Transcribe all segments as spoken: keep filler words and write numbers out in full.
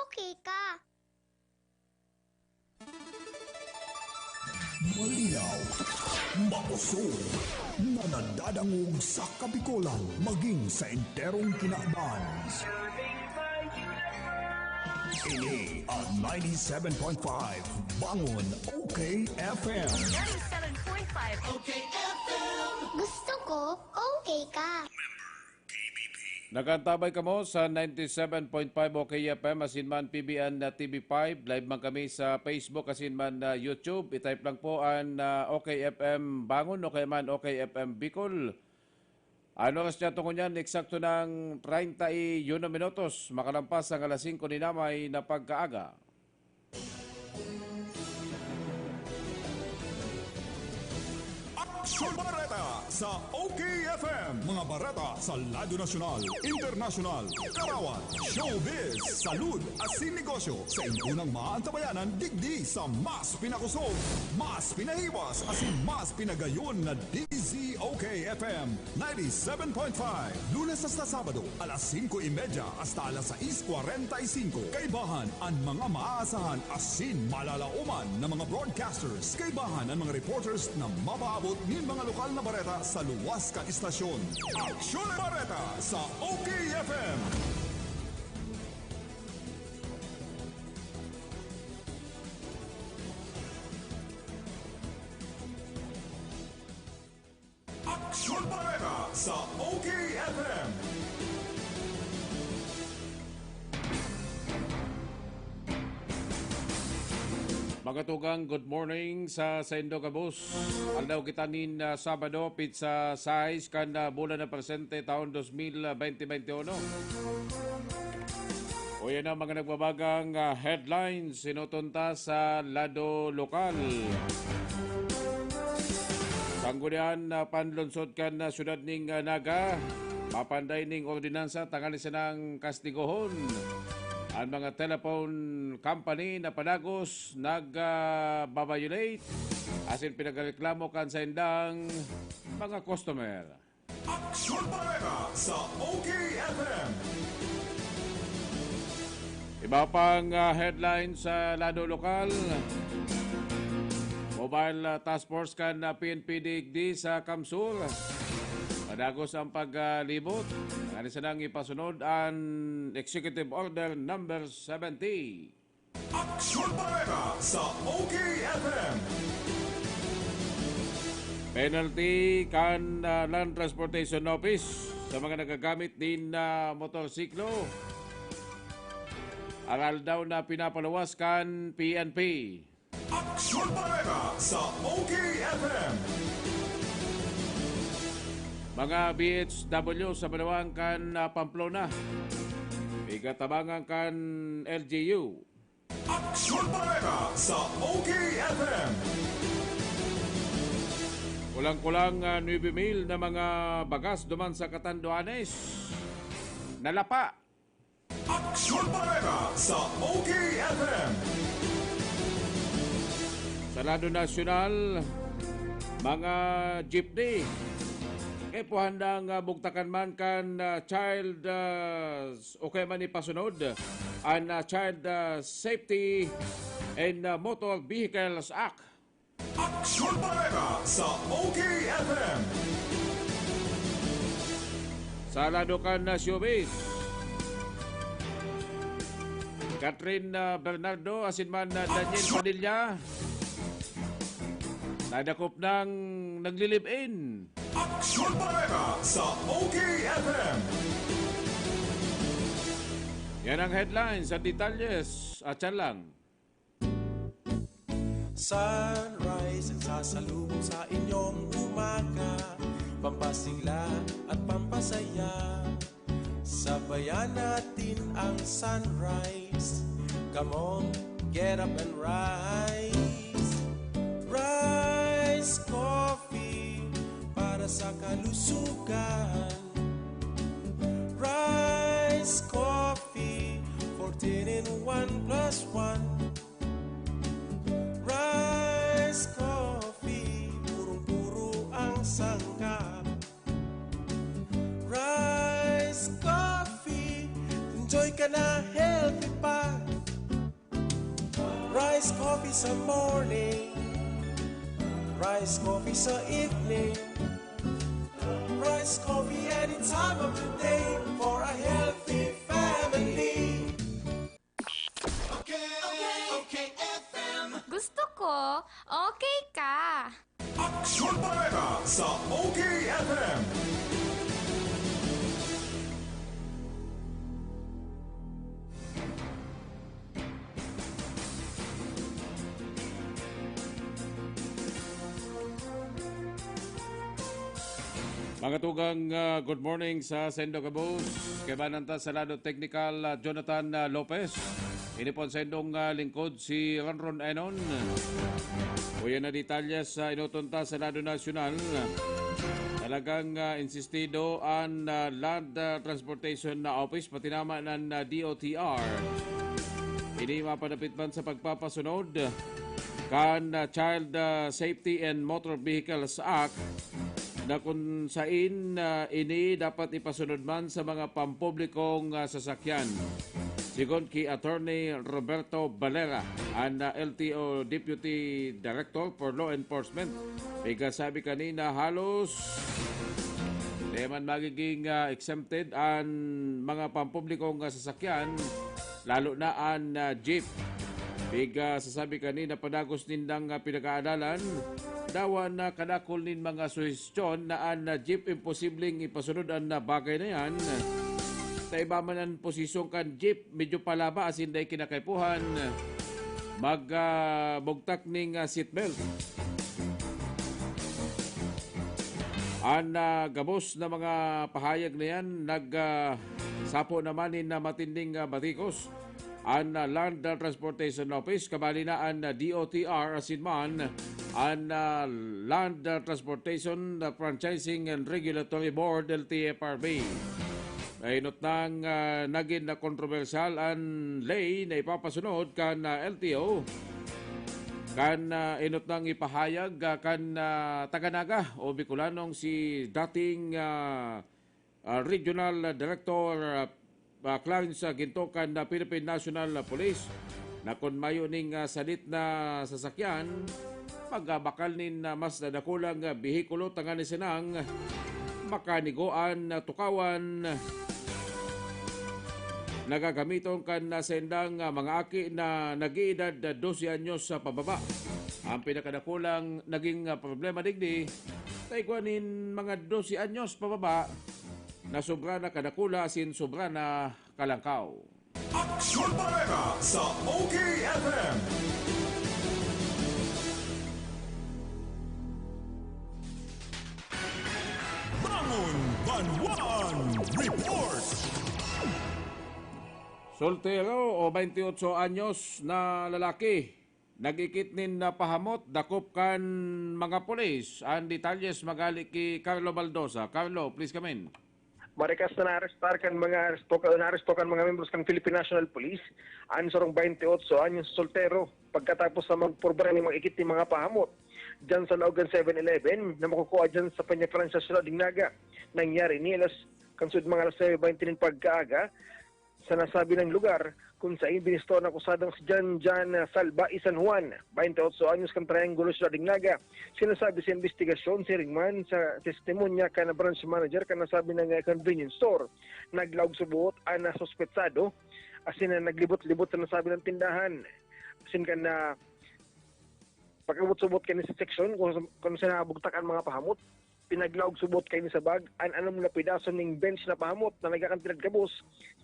Okay ka. Malinaw, makusog, na nadadangog sa Kabikolan, maging sa enterong kinaban. Ini ang ninety-seven point five Bangon O K F M. Ninety-seven point five O K F M. Gusto ko, okay ka. Nag-antabay kamo sa ninety-seven point five O K F M asin man P B N na T V five. Live man kami sa Facebook asin man, ah, YouTube. I-type lang po an, ah, O K F M Bangon o kaya man O K F M Bicol. An oras niya tungo niyan, eksakto ng treinta y uno minutos, makalampas ang alas singko ni namay na pagkaaga. Aksyon Bareta sa O K F M. Mga bareta sa lado nasyonal, internasyonal, karawat, showbiz, salud, asin negosyo. Sa inyo nang maantabayanan digdi sa mas pinakusog, mas pinahiwas, asin mas pinagayon na D Z O K F M. Ninety-seven point five, Lunes hasta Sabado, alas singko y media hasta alas sais kwarenta y singko. Kaibahan an mga maaasahan asin malalaoman na mga broadcasters. Kaibahan an mga reporters na mapaabot nin mga lokal na bareta sa luwas kan istasyon. Aksyon Bareta sa O K F M. Aksyon Bareta sa O K F M. Mga tugang, good morning sa saindo gabos. Aldaw kita nin, ah, Sabado, pitsa sais kan, ah, bulan na presente, taon dos mil bente, bente uno. O yan ang mga nagbabagang, ah, headlines sinutunta sa lado lokal. Sanggunian na panlunsod kan, ah, siyudad ning, ah, Naga, mapanday ning ordinansa tanganing sanang kastigohon an mga telephone company na padagos nagbabayolate asin pinagreklamo kan saindang mga customer. Aksyon Bareta sa O K F M. Iba pang, ah, headline sa lado lokal. Mobile, ah, Task Force kan, ah, P N P digdi sa Kamsur. Padagos ang paglibot. Tanganing sanang ipasunod an Executive Order Number seventy. Aksyon Bareta sa O K F M. Penalty kan, ah, Land Transportation Office sa mga nagagamit nin, ah, motorsiklo. Aral daw na pinapaluwas kan P N P. Aksyon Bareta sa O K F M. Mga B H W sa banwaan kan, ah, Pamplona, pigatabangan kan L G U. Aksyon Bareta sa O K F M. Kulang-kulang, ah, nuebe mil na mga bagas duman sa Catanduanes nalapa. Aksyon Bareta sa O K F M. Sa lado nasyonal, mga jeepney. Kaipuhan na nga bugtakan man kan, ah, child, ah, o kaya man ipasunod an, ah, Child, ah, Safety and, ah, Motor Vehicles Act. Aksyon Bareta sa O K F M. Sa lado kan, ah, showbiz, Catherine, ah, Bernardo asin man, ah, Daniel Padilla nadakop nang naglilive-in. Aksyon Bareta sa O K F M. Yan ang headlines at detalyes. At yan lang. Sunrise ang sasalubong sa inyong umaga, pampasigla at pampasaya. Sabayan natin ang sunrise. Come on, get up and rise. Rise Coffee para sa kalusugan. Rise Coffee, fourteen in one plus one. Rise Coffee, purong-puro ang sangkap. Rise Coffee, enjoy ka na, healthy pa. Coffee sa morning, rice coffee sa evening, rice coffee any time of the day for a healthy family. Okay, okay, okay, F M. Gusto ko, okay ka. Aksyon Bareta sa O K F M. Mga tugang, ah, good morning sa saindo gabos. Kaibanan ta sa lado technical, ah, Jonathan, ah, Lopez. Ini po ang saindong, ah, lingkod, si Ronron Enon. Uya na detalye sa inuton ta sa lado nasyonal. Talagang, ah, insistido an, ah, Land, ah, Transportation na Office, pati naman an, ah, D O T R. Ini mapadapit man sa pagpapasunod kan, ah, Child, ah, Safety and Motor Vehicles Act, na kun sain, ah, ini dapat ipasunod man sa mga pampublikong, ah, sasakyan. Sigon ki Attorney Roberto Valera, an, ah, L T O Deputy Director for Law Enforcement, pigkasabi kanina, halos di man magiging, ah, exempted an mga pampublikong, ah, sasakyan, lalo na an, ah, jeep. Pigkasabi kanina, padagos nindang, ah, pinag-aadalan, dawa na kadakul nin mga suhestyon na an, ah, jeep imposibleng ipasunod an, ah, bagay na yan. Ta iba man an posisyon kan jeep, medyo palaba asin dai kinakaipuhan mag, ah, bugtak ning, ah, seatbelt. An, ah, gabos na mga pahayag na yan nag, ah, sapo naman nin, ah, matinding, ah, batikos an, ah, Land Transportation Office, kabali na an, ah, D O T R asin man an, ah, Land Transportation Franchising and Regulatory Board, L T F R B. Inot nang, ah, nagin na kontrobersyal an ley na ipapasunod kan, ah, L T O. Kan, ah, inot nang ipahayag, ah, kan, ah, taga Naga o Bicolanong si dating, ah, ah, Regional Director, ah, ah, Clarence Ginto kan, ah, Philippine National Police, na kun mayo ning, ah, sadit na sasakyan, magbakal nin, ah, mas dakulang, ah, behikulo tanganing sinang makanigoan, ah, tukawan na gagamiton kan, ah, saindang, ah, mga aki na nag-eedad, ah, dose anyos sa pababa. Ang pinakadakulang naging, ah, problema digdi, ta igwa nin mga dose anyos pababa na sobra na kadakula asin sobra na kalangkaw. Aksyon Bareta sa O K F M. Bangon Banwaan Report. Soltero o twenty-eight anyos na lalaki nag-ikit nin, ah, pahamot dakop kan mga pulis. An detalyes magali ki Carlo Baldosa. Carlo, please come in. Marikas na naarestar kan mga aresto, naaresto kan mga membros kan Philippine National Police an sarong twenty-eight anyos soltero pagkatapos na magpurba nin mag-ikit nin mga pahamot diyan sa laog kan Seven Eleven na makukuha diyan sa Peñafrancia, Ciudad de Naga. Nangyari ni alas, kan sud mga alas nuebe twenty nin pagkaaga sa nasabi nang lugar, kung sain binisto an akusadong si Jan Jan Salva y San Juan, twenty-eight anyos, kan Triangulo, Ciudad de Naga. Sinasabi sa imbestigasyon, siring man sa testimonya kan branch manager kan nasabi na convenience store, naglaog subot an suspetsado asin naglibot-libot sa nasabi na tindahan. Asin kan na pag-abot subot kani sa seksyon kung, kung sa nabugtak an mga pahamot, pinaglaog subot kaini sa bag an anom na pedaso ning bench na pahamot na nagkakantidad gabos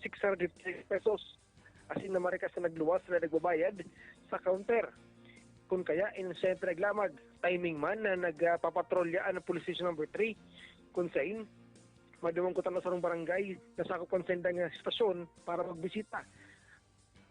six hundred fifty pesos. Asin na marikas na nagluwas na nagbabayad sa counter. Kun kaya, inosente naglamag. Timing man na nagpapatrolya an Police Station Number three, kun sain madumangkot an sarong barangay na sakop kan saindang estasyon para magbisita.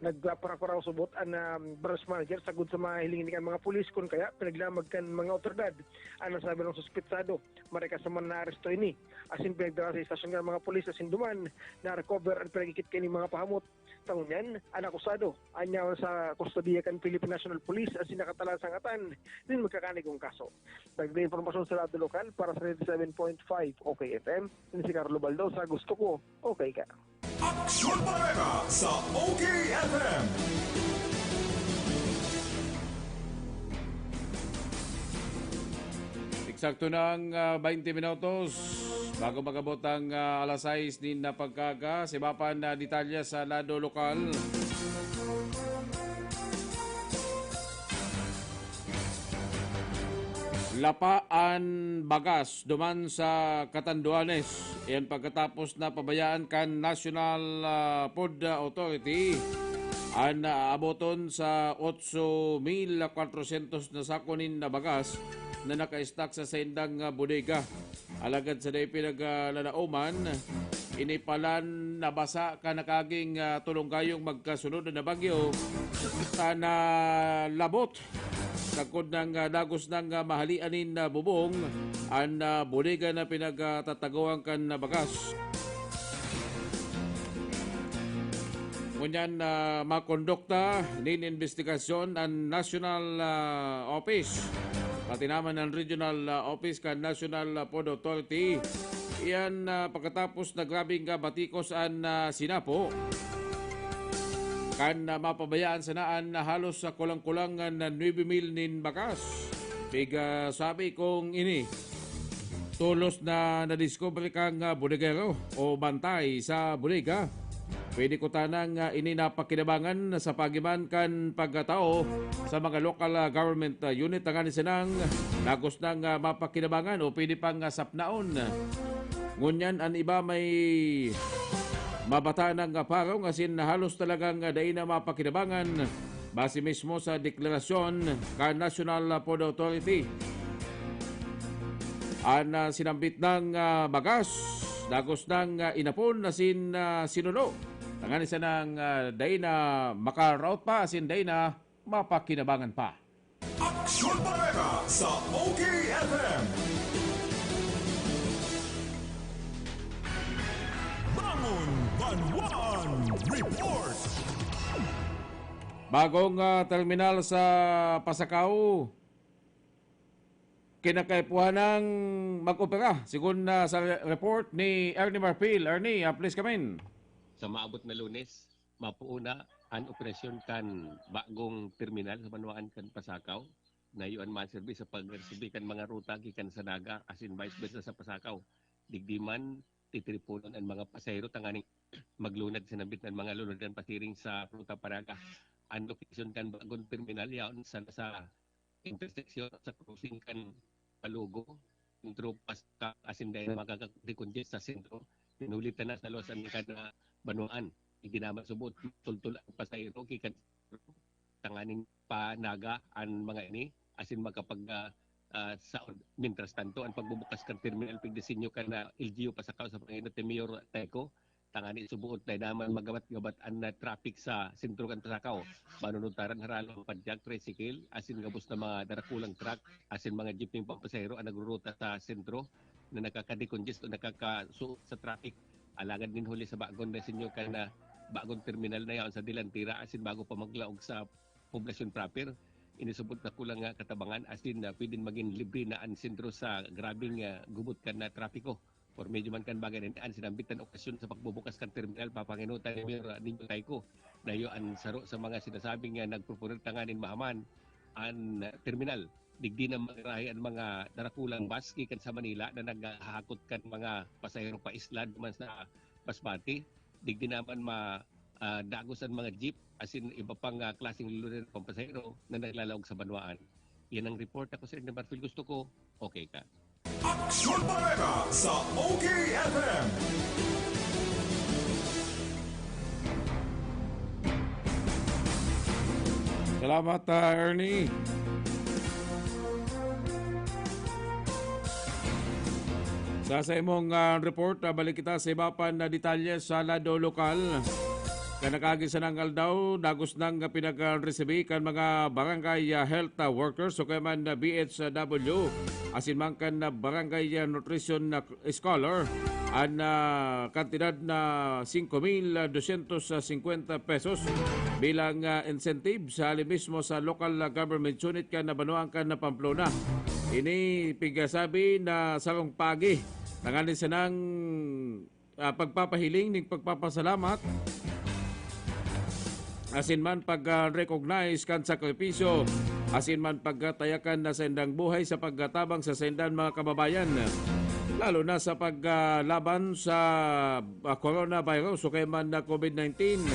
Nagpaparakuraw subot an, um, branch manager sagkod sa mahiling ini kan mga pulis, kun kaya pinaglamag kan mga otoridad an nasabi na suspetsado. Marikas naman naaresto ini asin pinagdara sa estasyon kan mga pulis asin duman na-recover an pinag-ikit kaini mga pahamot. Ta ngunyan, an akusado an yaon sa kustodiya kan Philippine National Police asin nakatalang sangatan nin magkakanigong kaso. Dagdag impormasyon sa lado lokal para sa ninety-seven point five O K F M, ini si Carlo Baldosa, gusto ko, okay ka. Aksyon Bareta sa O K F M. Sakto nang ah, twenty minutos bago mag-abot ang ah, alas sais nin na pagkaga. Sa iba pa na detalye sa lado lokal. Lapa an bagas duman sa Catanduanes. Yan pagkatapos na pabayaan kan National ah, Food Authority an ah, aboton sa otso mil kwatrosyentos na sako nin na bagas na naka-stock sa saindang ah, bodega. Alagad sa dai pinaglalauman, ini palan nabasa kan nakaging ah, tulong gayong magkasunod na bagyo, sa nalabot. Sagkod nang ah, dagos nang ah, mahalian nin ah, bubong an ah, bodega na pinagtatagoan kan ah, bagas. Ngunyan na makondukta nin investigasyon an National ah, Office, pati naman an Regional ah, Office kan National ah, Food Authority. Iyan ah, pagkatapos na grabing ah, batikos an ah, sinapo kan ah, mapabayaan sana an halos sa kulang-kulang na nuebe mil nin bakas. Piga sabi kong ini, tolos na nadiskubre kang ah, bodegero o bantay sa bodega. Pwede ko tanang ah, ini napakinabangan sa pagiman kan pagkatao sa mga local ah, government ah, unit tanganing sanang dagos nang ah, mapakinabangan o pwede pang ah, sapnaon. Ngunyan an iba may mabata nang ah, parong asin halos talagang ah, dai na mapakinabangan. Base mismo sa deklarasyon kan National Food Authority, an ah, sinambit nang ah, bagas dagos nang ah, inapon asin ah, sinuno. Tanganing sanang ah, dai na makaraot pa asin dai na mapakinabangan pa. Aksyon Bareta sa O K F M. Bangon Banwaan Report. Bagong ah, terminal sa Pasacao, kinakaipuhan ng mag-opera, sigon na sa re- report ni Ernie Marfil. Ernie, ah, please come in. Sa maabot na Lunes, mapuuna an operasyon kan bagong terminal sa banwaan kan Pasacao, na iyo an maserbi sa pagresebe kan mga ruta gikan sa Naga asin vice versa sa Pasacao. Digdi man, titiriponon an mga pasahero tanganing maglunad sa nambit na mga lunadan pasiring sa Ruta Paraga. An location kan bagong terminal yaon sa, sa intersection sa crossing kan Palugo, sentro Pasacao asin dai na makaka-decongest sa sentro. Pinulitan na sa luwas an kada banwaan. Iginaman subot, tultol ang pasahero gikan tanganing pa Naga an mga ini asin makapag ah, ah, saod. Mientras tanto, an pagbubukas kan terminal pigdisenyo kan ah, L G U Pasacao sa panginot ni Mayor Tayco, tangani subuot na naman magabat-gabat an ah, traffic sa sentro kan Pasacao. Manunutaran haralo ang padyag, tricycle, asin gabos na mga darakulang truck, asin mga jeepney pampasahero ang nagruruta sa sentro na nakakadecongest o nakakasuot sa traffic. Alagad nin huli sa bagong disenyo kan ah, bagong terminal na yaon sa Delantera asin bago pa maglaog sa poblasyon proper, inisubot na kulang nga katabangan asin na pwedeng magin libre na an sentro sa grabeng ah, gubot kan na trapiko. Por medyo man kan bagay na an sinambitan okasyon sa pagbubukas kan terminal, papanginutan ni Mayor ah, Nino Tayco na iyo an saro sa mga sinasabing nga nagproponer tanganing mahaman an ah, terminal. Digdi na magarahi an mga darakulang bus gikan sa Manila na naghahakot kan mga pasahero pa isla duman sa Masbate. Digdi naman ma ah, dagos an mga jeep asin iba pang ah, klaseng lulunan pampasahero na naglalaog sa banwaan. Yan ang report ako sa Inyo Barfil. Gusto ko, okay ka. Aksyon Bareta sa O K F M. Salamat, ah, Ernie. Sa, sa imong ah, report, ah, balik kita sa iba pa na detalye sa lado lokal. Kanakagi sa nang aldaw, dagos nang pinag-resibi kan mga barangay ah, health ah, workers o kaya man ah, B H W asin man kan ah, barangay ah, nutrition na scholar an ah, kantidad na singko mil dosyentos singkwenta pesos bilang ah, incentive sa hali mismo sa local ah, government unit kan ah, banwaan kan ah, Pamplona. Ini pigasabi na sarong pagi tanganing sanang ah, pagpapahiling ning pagpapasalamat asin man pag-recognize kan sakripisyo asin man pagkatayakan na saindang buhay sa pagkatabang sa saindang mga kababayan, lalo na sa paglaban sa, ah, coronavirus o kaya man na COVID nineteen.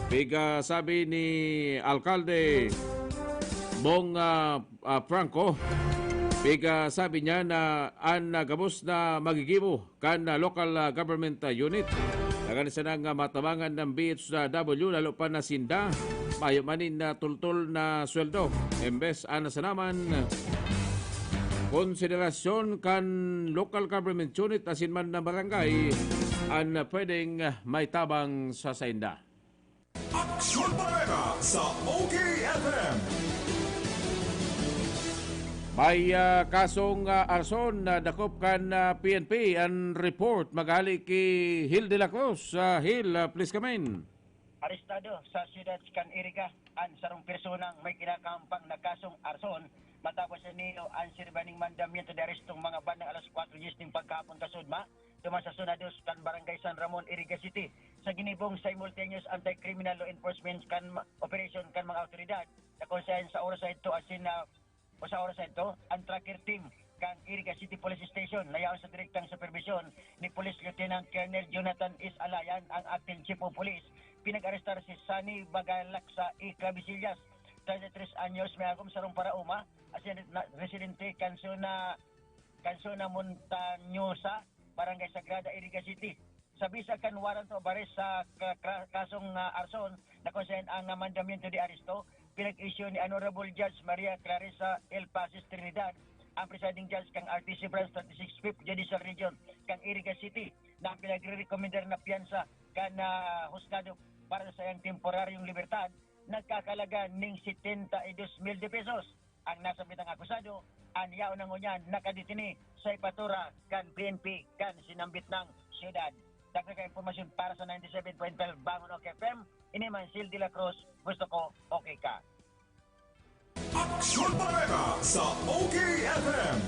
Piga sabi ni Alkalde Bong, ah, ah, Franco, piga sabi niya na an, ah, gabos na magigibo kan, ah, local, ah, government, ah, unit. Dangan sana nga matabangan ng B H W, lalo pa na sinda, mayo man nin, ah, tultol na sweldo. Embes, ana sana man, konsiderasyon kan local government unit asin man na barangay an, ah, pwedeng, ah, may tabang sa sainda. Aksyon Bareta sa O K F M. May, ah, kasong, ah, arson na dakop kan, ah, P N P. An report maghali ki Hil de la Cruz. Ah, Hil, ah, please come in. Arestado sa siyudad kan Iriga an sarong personang may kinakahampang na kasong arson matapos sa niyo an sirbaning mandamiento de arestong mga bandang alas kwatro diyes ning pagkahapon kasudma, duman sa Zona dos kan Barangay San Ramon, Iriga City, sa ginibong simultaneous anti-criminal law enforcement kan ma-, operation kan mga awtoridad, na kung saan sa oras na ito asin na o sa oras na ito, ang tracker team kan Iriga City Police Station na yaon sa direktang superbisyon ni Police Lieutenant Colonel Jonathan S. Alayan, ang acting chief of police, pinag-arestar si Sunny Bagalak sa Iklabisillas, treinta y tres anyos, may agom sarong parauma, asin na, residente kan Zona, kan Zona Montañosa, Barangay Sagrada, Iriga City. Sa bisa kan warrant of arrest sa ka-, ka-, kasong, ah, arson, na kung saan ang, ah, mandamiento de aresto, pinag-issue ni Honorable Judge Maria Clarissa L. Pasis Trinidad, ang presiding judge kan R T C Branch thirty-six Fifth Judicial Region kan Iriga City, na ang pinagre-recommendar na piyansa kan, ah, husgado para sa iyang temporaryong libertad nagkakalaga ning setenta y dos mil de pesos. Ang nasambitang akusado, an yaon na ngunyan nakadetene sa ipatura kan P N P kan sinambit nang siyudad. Dagdag na impormasyon para sa ninety-seven point five Bangon O K F M, ini man si Hil de la Cruz, gusto ko okay ka. Aksyon Bareta sa O K F M.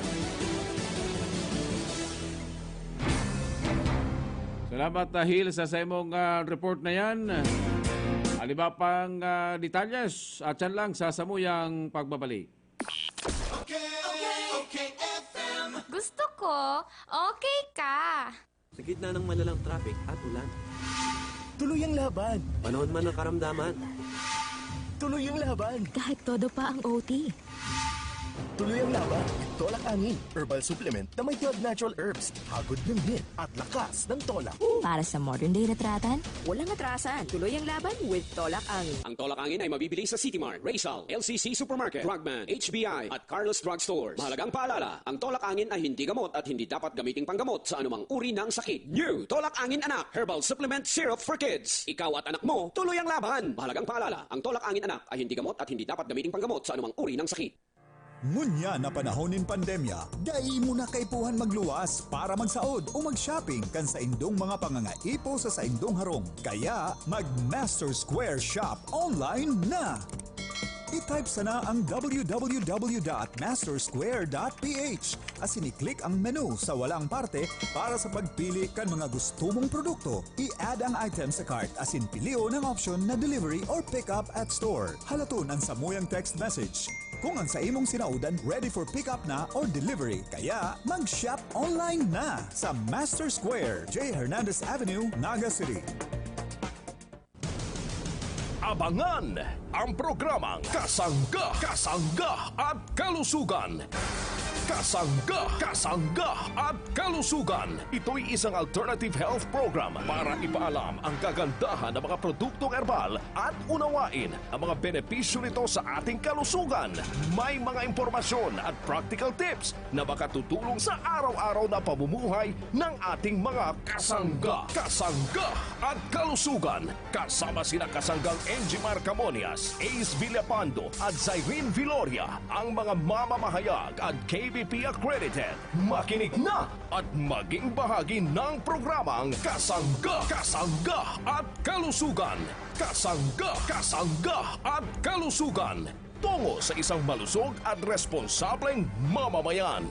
Salamat, ah, Hil, sa saimong, ah, report na yan. An iba pang, ah, detalyes, atyan lang sa samuyang pagbabalik. Okay, okay, okay, F M. Gusto ko, okay ka. Sa gitna ng malalang traffic at ulan. Tuloy ang laban. Panahon man ng karamdaman. Tuloy ang laban. Kahit todo pa ang O T. Tuloy ang laban. Tolak angin. Herbal supplement na may twelve natural herbs. Hagod ng hit at lakas ng tolak. Para sa modern day retratan, Walang atrasan. Tuloy ang laban with Tolak Angin. Ang Tolak Angin ay mabibili sa City Mart, Rizal, L C C Supermarket, Drugman, H B I, at Carlos Drug Stores. Mahalagang paalala, ang Tolak Angin ay hindi gamot at hindi dapat gamiting panggamot sa anumang uri ng sakit. New Tolak Angin Anak Herbal Supplement Syrup for Kids. Ikaw at anak mo, tuloy ang laban. Mahalagang paalala, ang Tolak Angin Anak ay hindi gamot at hindi dapat gamiting panggamot sa anumang uri ng sakit. Ngunyan na panahon nin pandemya, dai mo na kaipuhan magluwas para magsaod o mag-shopping kan saindong mga pangangaipo sa saindong harong. Kaya, mag-Master Square Shop online na! I-type sana ang w w w dot master square dot p h asin i-click ang menu sa walang parte para sa pagpili kan mga gusto mong produkto. I-add ang item sa cart asin pilion ang option na delivery or pick up at store. Halaton ang samuyang text message kung ang sa imong sinaodan ready for pick up na or delivery. Kaya mag-shop online na sa Master Square, J Hernandez Avenue, Naga City. Abangan ang programang Kasangga, Kasangga at Kalusugan. Kasangga, Kasangga at Kalusugan. Ito'y isang alternative health program para ipaalam ang kagandahan ng mga produktong herbal at unawain ang mga benepisyo nito sa ating kalusugan. May mga impormasyon at practical tips na makatutulong sa araw-araw na pamumuhay ng ating mga kasangga, kasangga at kalusugan. Kasama sina kasanggang Enjimar Camonias, Ace Villapando at Zyrene Viloria, ang mga mamamahayag at K B P accredited. Makinig na at maging bahagi ng programang Kasangga, Kasangga at Kalusugan. Kasangga, Kasangga at Kalusugan. Tungo sa isang malusog at responsableng mamamayan.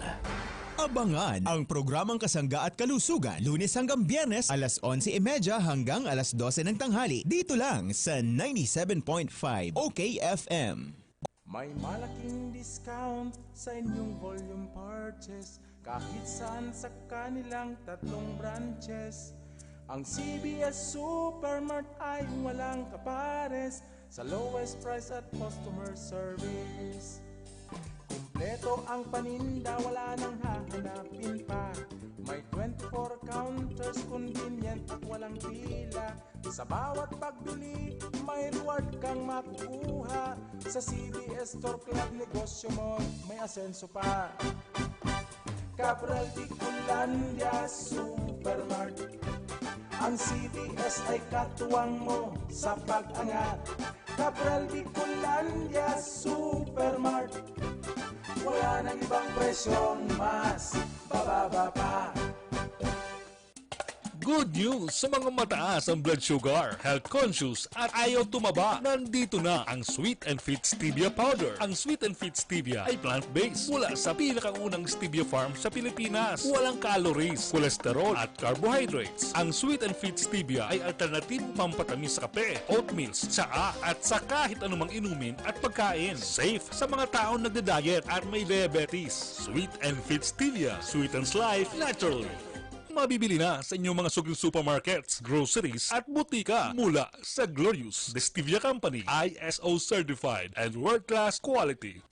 Abangan ang programang Kasangga at Kalusugan, Lunes hanggang Biyernes, alas onse y media hanggang alas dose ng tanghali, dito lang sa ninety-seven point five O K F M. May malaking discount sa inyong volume purchase kahit saan sa kanilang tatlong branches. Ang C B S Supermart ay walang kapares sa lowest price at customer service. Kompleto ang paninda, wala nang hahanapin pa. May twenty-four counters, convenient at walang pila. Sa bawat pagbili, may reward kang makukuha. Sa C B S Store Club, negosyo mo may asenso pa. Cabral Bicolandia Supermart. Ang C B S ay katuwang mo sa pag-angat. Cabral Bicolandia Supermart. Wala nang ibang presyong mas bababa pa. Good news sa mga mataas ang blood sugar, health conscious, at ayaw tumaba. Nandito na ang Sweet and Fit Stevia Powder. Ang Sweet and Fit Stevia ay plant-based. Mula sa pinakaunang stevia farm sa Pilipinas. Walang calories, cholesterol, at carbohydrates. Ang Sweet and Fit Stevia ay alternatibong pampatamis sa kape, oatmeal, tsaa, at sa kahit anumang inumin at pagkain. Safe sa mga taong nagda-diet at may diabetes. Sweet and Fit Stevia sweetens life naturally. Mabibili na sa inyong mga suking supermarkets, groceries, at butika mula sa Glorious, the Stevia Company, I S O certified and world-class quality.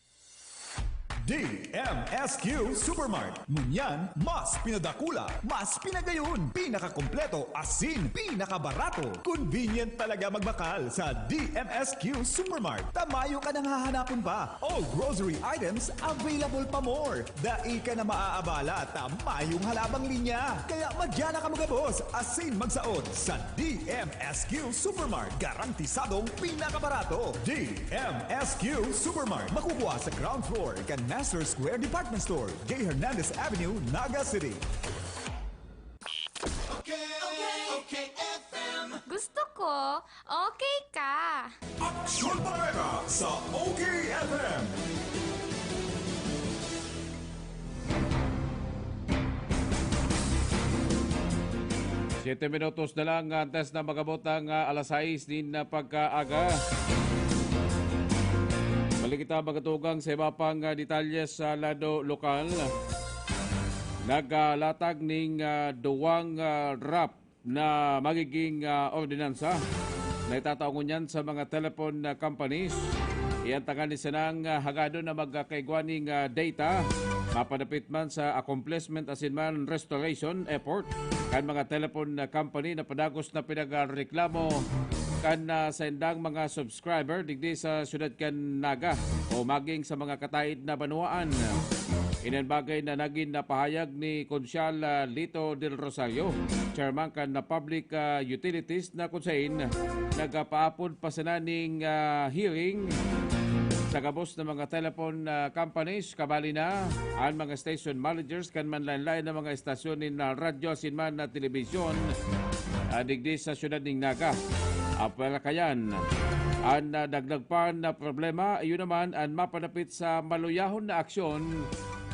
D M S Q Supermart. Ngunyan, mas pinadakula, mas pinagayon, pinakakompleto, asin pinakabarato. Convenient talaga magbakal sa D M S Q Supermart. Ta mayo ka nang hahanapon pa. All grocery items available pa more. Dai ka na maaabala ta mayong halabang linya. Kaya madya na ka magabos asin magsaot sa D M S Q Supermart. Garantisadong pinakabarato. D M S Q Supermart. Makukuha sa ground floor kan Master Square Department Store, J Hernandez Avenue, Naga City. Okay, okay, okay, F M. Gusto ko, okay ka. Aksyon Bareta sa O K F M. Siyete minutos na lang antes na mag-abot ang, ah, alas sais nin, ah, pagkaaga. Balik kita magatugang sa iba pang, ah, detalye sa lado lokal. Naglatag ning, ah, duwang, ah, rap na magiging, ah, ordinansa na itatao ngunyan sa mga telephone, ah, companies. Iyan tanganing sinang, ah, hagadon na magkaigwa ning, ah, data, mapadapit man sa accomplishment asin man restoration effort kan mga telephone, ah, company na padagos na pinagreklamo kan, ah, saindang mga subscriber digdi sa siyudad kan Naga o maging sa mga kataid na banwaan. Iyan bagay na nagin napahayag ni Konsyal, ah, Lito Del Rosario, chairman kan, ah, Public, ah, Utilities, na kun sain nagpaapod pa sana ning, ah, hearing sa gabos na mga telephone, ah, companies, kabali na an mga station managers kan manlaen-laen na mga estasyon nin, ah, radyo asin man na telebisyon, ah, digdi sa siyudad nin Naga. Apwera kayan, an, ah, dagdag pa na problema, iyo naman an mapadapit sa maluyahon na aksyon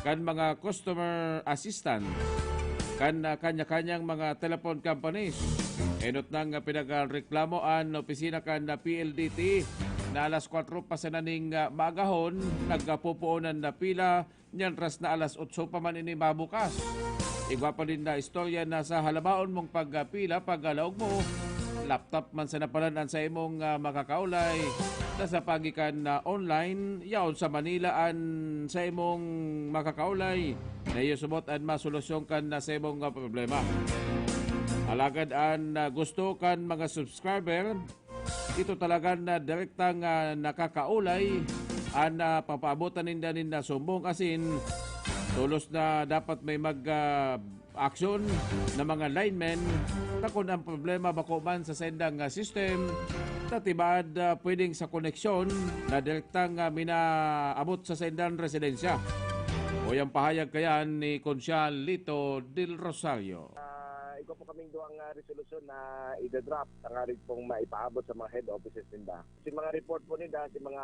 kan mga customer assistant kan, ah, kanya-kanyang mga telephone companies. Enot nang, ah, pinagreklamo an opisina kan, ah, P L D T na alas kwatro pa sana ning, ah, maagahon, nagkapupuonan na pila, nyan ras na alas otso pa man ini mabukas. Igwa pa nin na istorya na sa halabaon mong pagpila, pagkalaog mo, laptop man sana palan an sa imong, ah, makakaulay, na sa pagikan na online, yaon sa Manila an sa imong makakaulay, na iyo subot an masolusyon kan na sa imong, ah, problema. Alagad an, ah, gusto kan mga subscriber, ito talaga na direktang, ah, nakakaulay an, ah, papaabotan ninda nin, ah, sumbong asin tolos na dapat may mag, ah, aksyon na mga linemen, ta kun ang problema bako man sa sendang, ah, system, ta tibaad, ah, pwedeng sa koneksyon na direktang, ah, minaabot sa sendang residensya. O yang pahayag kayan ni Konsyal Lito Del Rosario. Ah, Ito po kaming duwang ah, resolusyon na idadrop tangarig pong maipaabot sa mga head offices ninda. Si mga report po ninda, si mga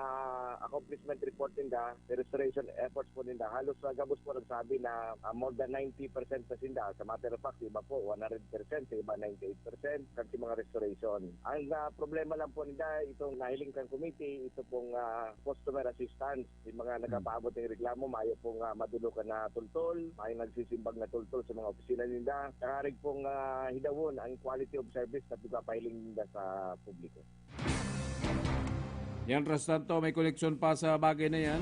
accomplishment report ninda, si restoration efforts po ninda, halos sa gabos po nagsabi na ah, more than ninety percent na sinda. Sa matter of fact, sa iba po, one hundred percent, sa iba ninety-eight percent, kan si mga restoration. Ang ah, problema lang po ninda, itong nahiling kan committee, ito pong ah, customer assistance. Yung mga nagpapaabot ng reklamo, mayo pong ah, madulukan na tultol, mayo nagsisimbag na tultol sa mga opisina ninda. Tangarig pong ah, hidawon ang quality of service na pagpapahiling ninda sa publiko. Yan, Ras Tanto, may koneksyon pa sa bagay na yan.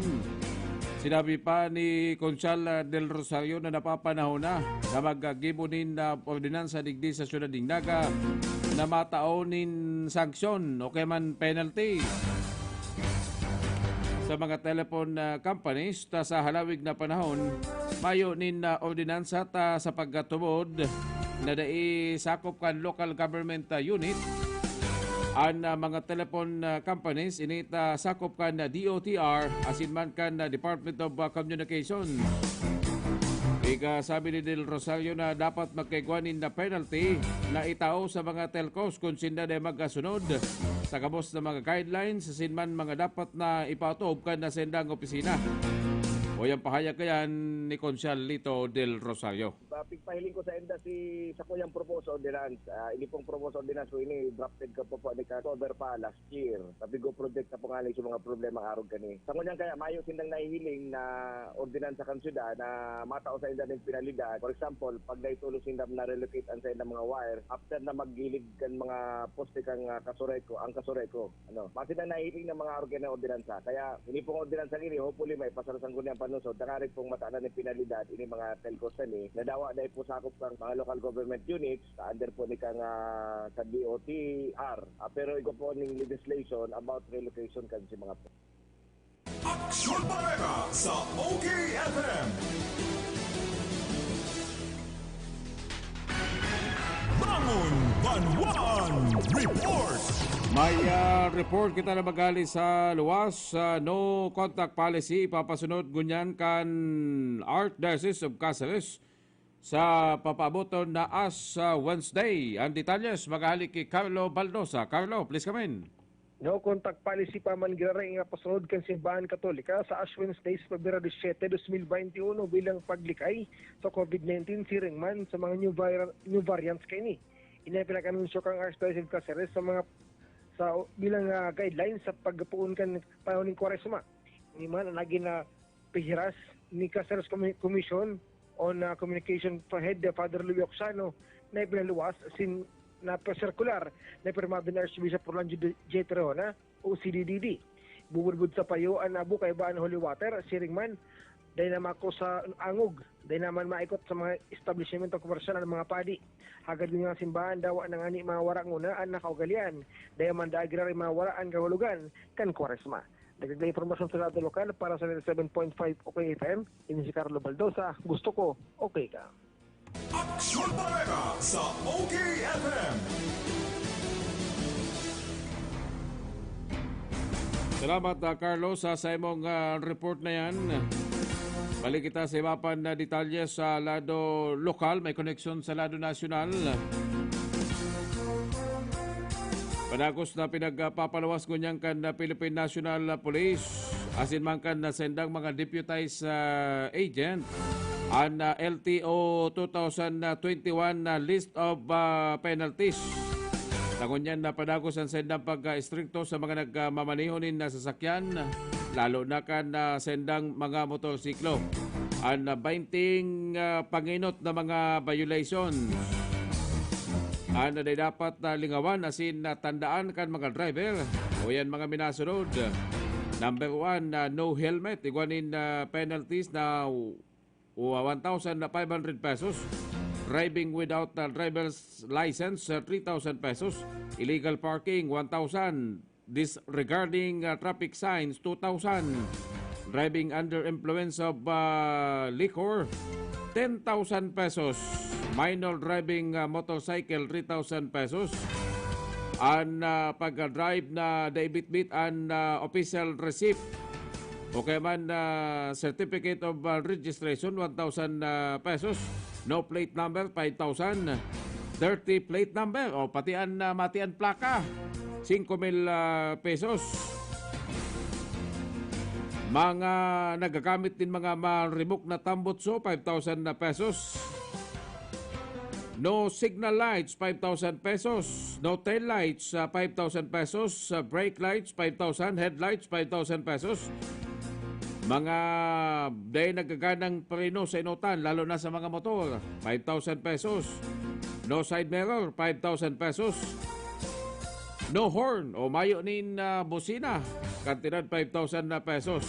Sinabi pa ni Conchal ah, Del Rosario na napapanahon na na maggibo nin ah, ordinansa digdi sa siyudad nin Naga na matao nin sanksyon o kaya man penalty sa mga telephone ah, companies ta sa halawig na panahon, mayo nin ah, ordinansa ta sa pagkatubod na dai sakop kan local government ah, unit an ah, mga telephone ah, companies ini ta sakop kan ah, D O T R asin man kan ah, Department of ah, Communication. Ika sabi ni Del Rosario na dapat magkaigwa nin na penalty na itao sa mga telcos kun sinda dai magkasunod sa gabos na mga guidelines asin man mga dapat na ipaotob kan na sendang opisina. O yang pahayag kayan ni Konsyal Lito Del Rosario. Pigpahiling ko sa enda si sa kuyang proposed ordinance. Ah, ini pong proposed ordinance po ini drafted ka po po ni October pa last year. Sabi ko, project na po nga sa mga problema arog kani. Sa ngunyan kaya, mayo sindang nahihiling na ordinansa kan syudad na matao sa inda ning penalidad. For example, pag naitulos sinda na relocate ang sa inda mga wire, after na maggilig kan mga poste kang ah, Kasureko, ang Kasureko, ano, masin ang nahiling ng mga organ ng ordinansa. Kaya, ini pong ordinansa ini, hopefully, may pasarasan ko niyang panusod. Tangarig pong mataan na ni penalidad, ini mga telcos na ni, nadawa na ipusakop kang mga local government units, sa under po ni kang ah, sa D O T R. Ah, pero igo po ning legislation about relocation kan si mga po. Aksyon Bareta sa O K F M. Bangon Banwaan Report! May ah, report kita na magali sa luwas. Ah, no contact policy ipapasunod ngunyan kan Archdiocese of Caceres sa papaaboton na Ash ah, Wednesday. Ang detalyes maghahali ki Carlo Baldosa. Carlo, please come in. No contact policy pa man giraray nga pasunod kan Simbahan Katolika sa Ash Wednesday sa Pebrero disiyete, dos mil baynte uno bilang paglikay sa COVID nineteen siring man sa mga new, vira- new variants kaini. Ini ang pinag-anunsyo kang Archdiocese of Caceres sa mga sa bilang ah, guidelines sa pagpuon kan panahon ning Kwaresma. Ini man ang nagin na pihiras ni Caceres Commi- Commission on ah, Communication Head Father Louis Ocsano na ipinaluwas sin na circular na pirmado ni Archbishop Rolando J. Torreona o C D D D. Bubudbud sa payo an abo kaiba an holy water, siring man, dai na mako sa angog, dai na man maikot sa mga establishmento komersyal an mga padi. Hagad nin mga simbahan, dawa na ngani mga wara nguna an nakaugalian, dai man dai giraray mga wara an kahulogan kan Kwaresma. Dagdag na impormasyon sa Radyo Lokal para sa ninety-seven point five O K F M, ini si Carlo Baldosa, gusto ko, okay ka. Aksyon Bareta sa O K F M. Salamat, ah, Carlos, sa, sa imong ah, report na yan. Balik kita sa iba pa na detalye sa lado lokal, may koneksyon sa lado nasyonal. Padagos na pinagpapaluwas ngunyan kan ah, Philippine National Police asin man kan ah, sendang mga deputized ah, agent an ah, L T O two thousand twenty-one na list of ah, penalties. Tangon niyan na padagos ang sendang pag-istrikto sa mga nagmamaneho nin ah, sasakyan, lalo na kan ah, sendang mga motorsiklo. An ah, baynte ah, panginot na mga violations an ah, dapat ah, lingawan asin ah, tandaan kan mga driver o yan mga minasunod. Number one, ah, no helmet. Igwa nin ah, penalties na wa- one thousand five hundred pesos. Driving without ah, driver's license, ah, three thousand pesos. Illegal parking, one thousand. Disregarding ah, traffic signs, two thousand. Driving under influence of ah, liquor, ten thousand pesos. Minor driving ah, motorcycle, three thousand pesos. An ah, pag-drive na dai bitbit an ah, official receipt o kaya man ah, certificate of ah, registration, one thousand ah, pesos. No plate number, five thousand. thirty plate number, o pati an, ah, mati an plaka, singko mil, ah, pesos. Mga nagagamit nin mga maribok na tambutso, five thousand na pesos. No signal lights, five thousand pesos. No tail lights, ah, five thousand pesos. Ah, brake lights, five thousand. Headlights, five thousand pesos. Mga dai nagaganang preno sa enotan, lalo na sa mga motor, five thousand pesos. No side mirror, five thousand pesos. No horn o mayo nin, ah, busina, kantidad five thousand na pesos.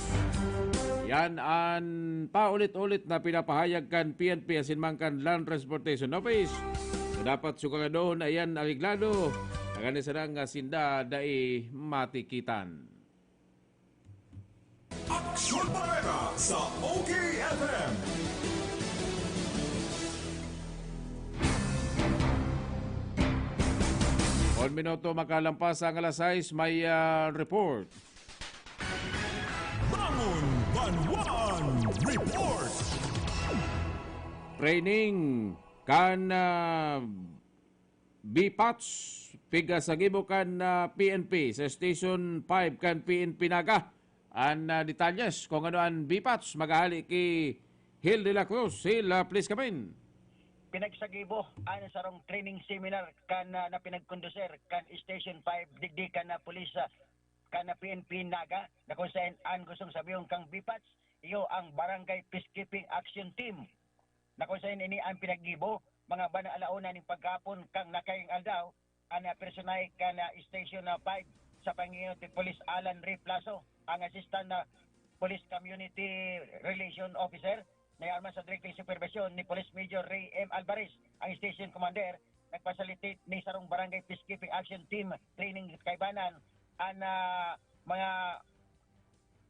Yan an paulit-ulit na pinapahayag kan P N P asin man kan Land Transportation Office na dapat siguradohon na iyan areglado, tanganing sana nga sinda dai matikitan. Aksyon Bareta sa O K F M. Un minuto makalampas ang alas sais, may, ah, report. Bangon Banwaan Report. Training kan, ah, B PATS, pigkasagibo kan, ah, P N P sa Station five kan P N P Naga. An, ah, detalyes kung ano an B PATS, maghahali ki Hil de la Cruz. Hil, ah, please come in. Pinagsagibo an sarong training seminar kan, ah, na pinagkonduser kan Station five digdi kan, ah, pulis, ah, kan, ah, P N P Naga, na kung saen an gustong sabihon kang B PATS, iyo ang Barangay Peacekeeping Action Team, na kung saen ini an pinaggibo, mga bandang ala una ning paghapon kan nakaiging aldaw, an, ah, personahe kan, ah, Station, ah, five sa pangingot ni Police Alan Ray Plaso, ang Assistant, ah, Police Community Relation Officer, na arman sa direktang superbisyon ni Police Major Ray M Alvarez, ang Station Commander, nag-facilitate ni sarong Barangay Peacekeeping Action Team training kaibanan an, ah, mga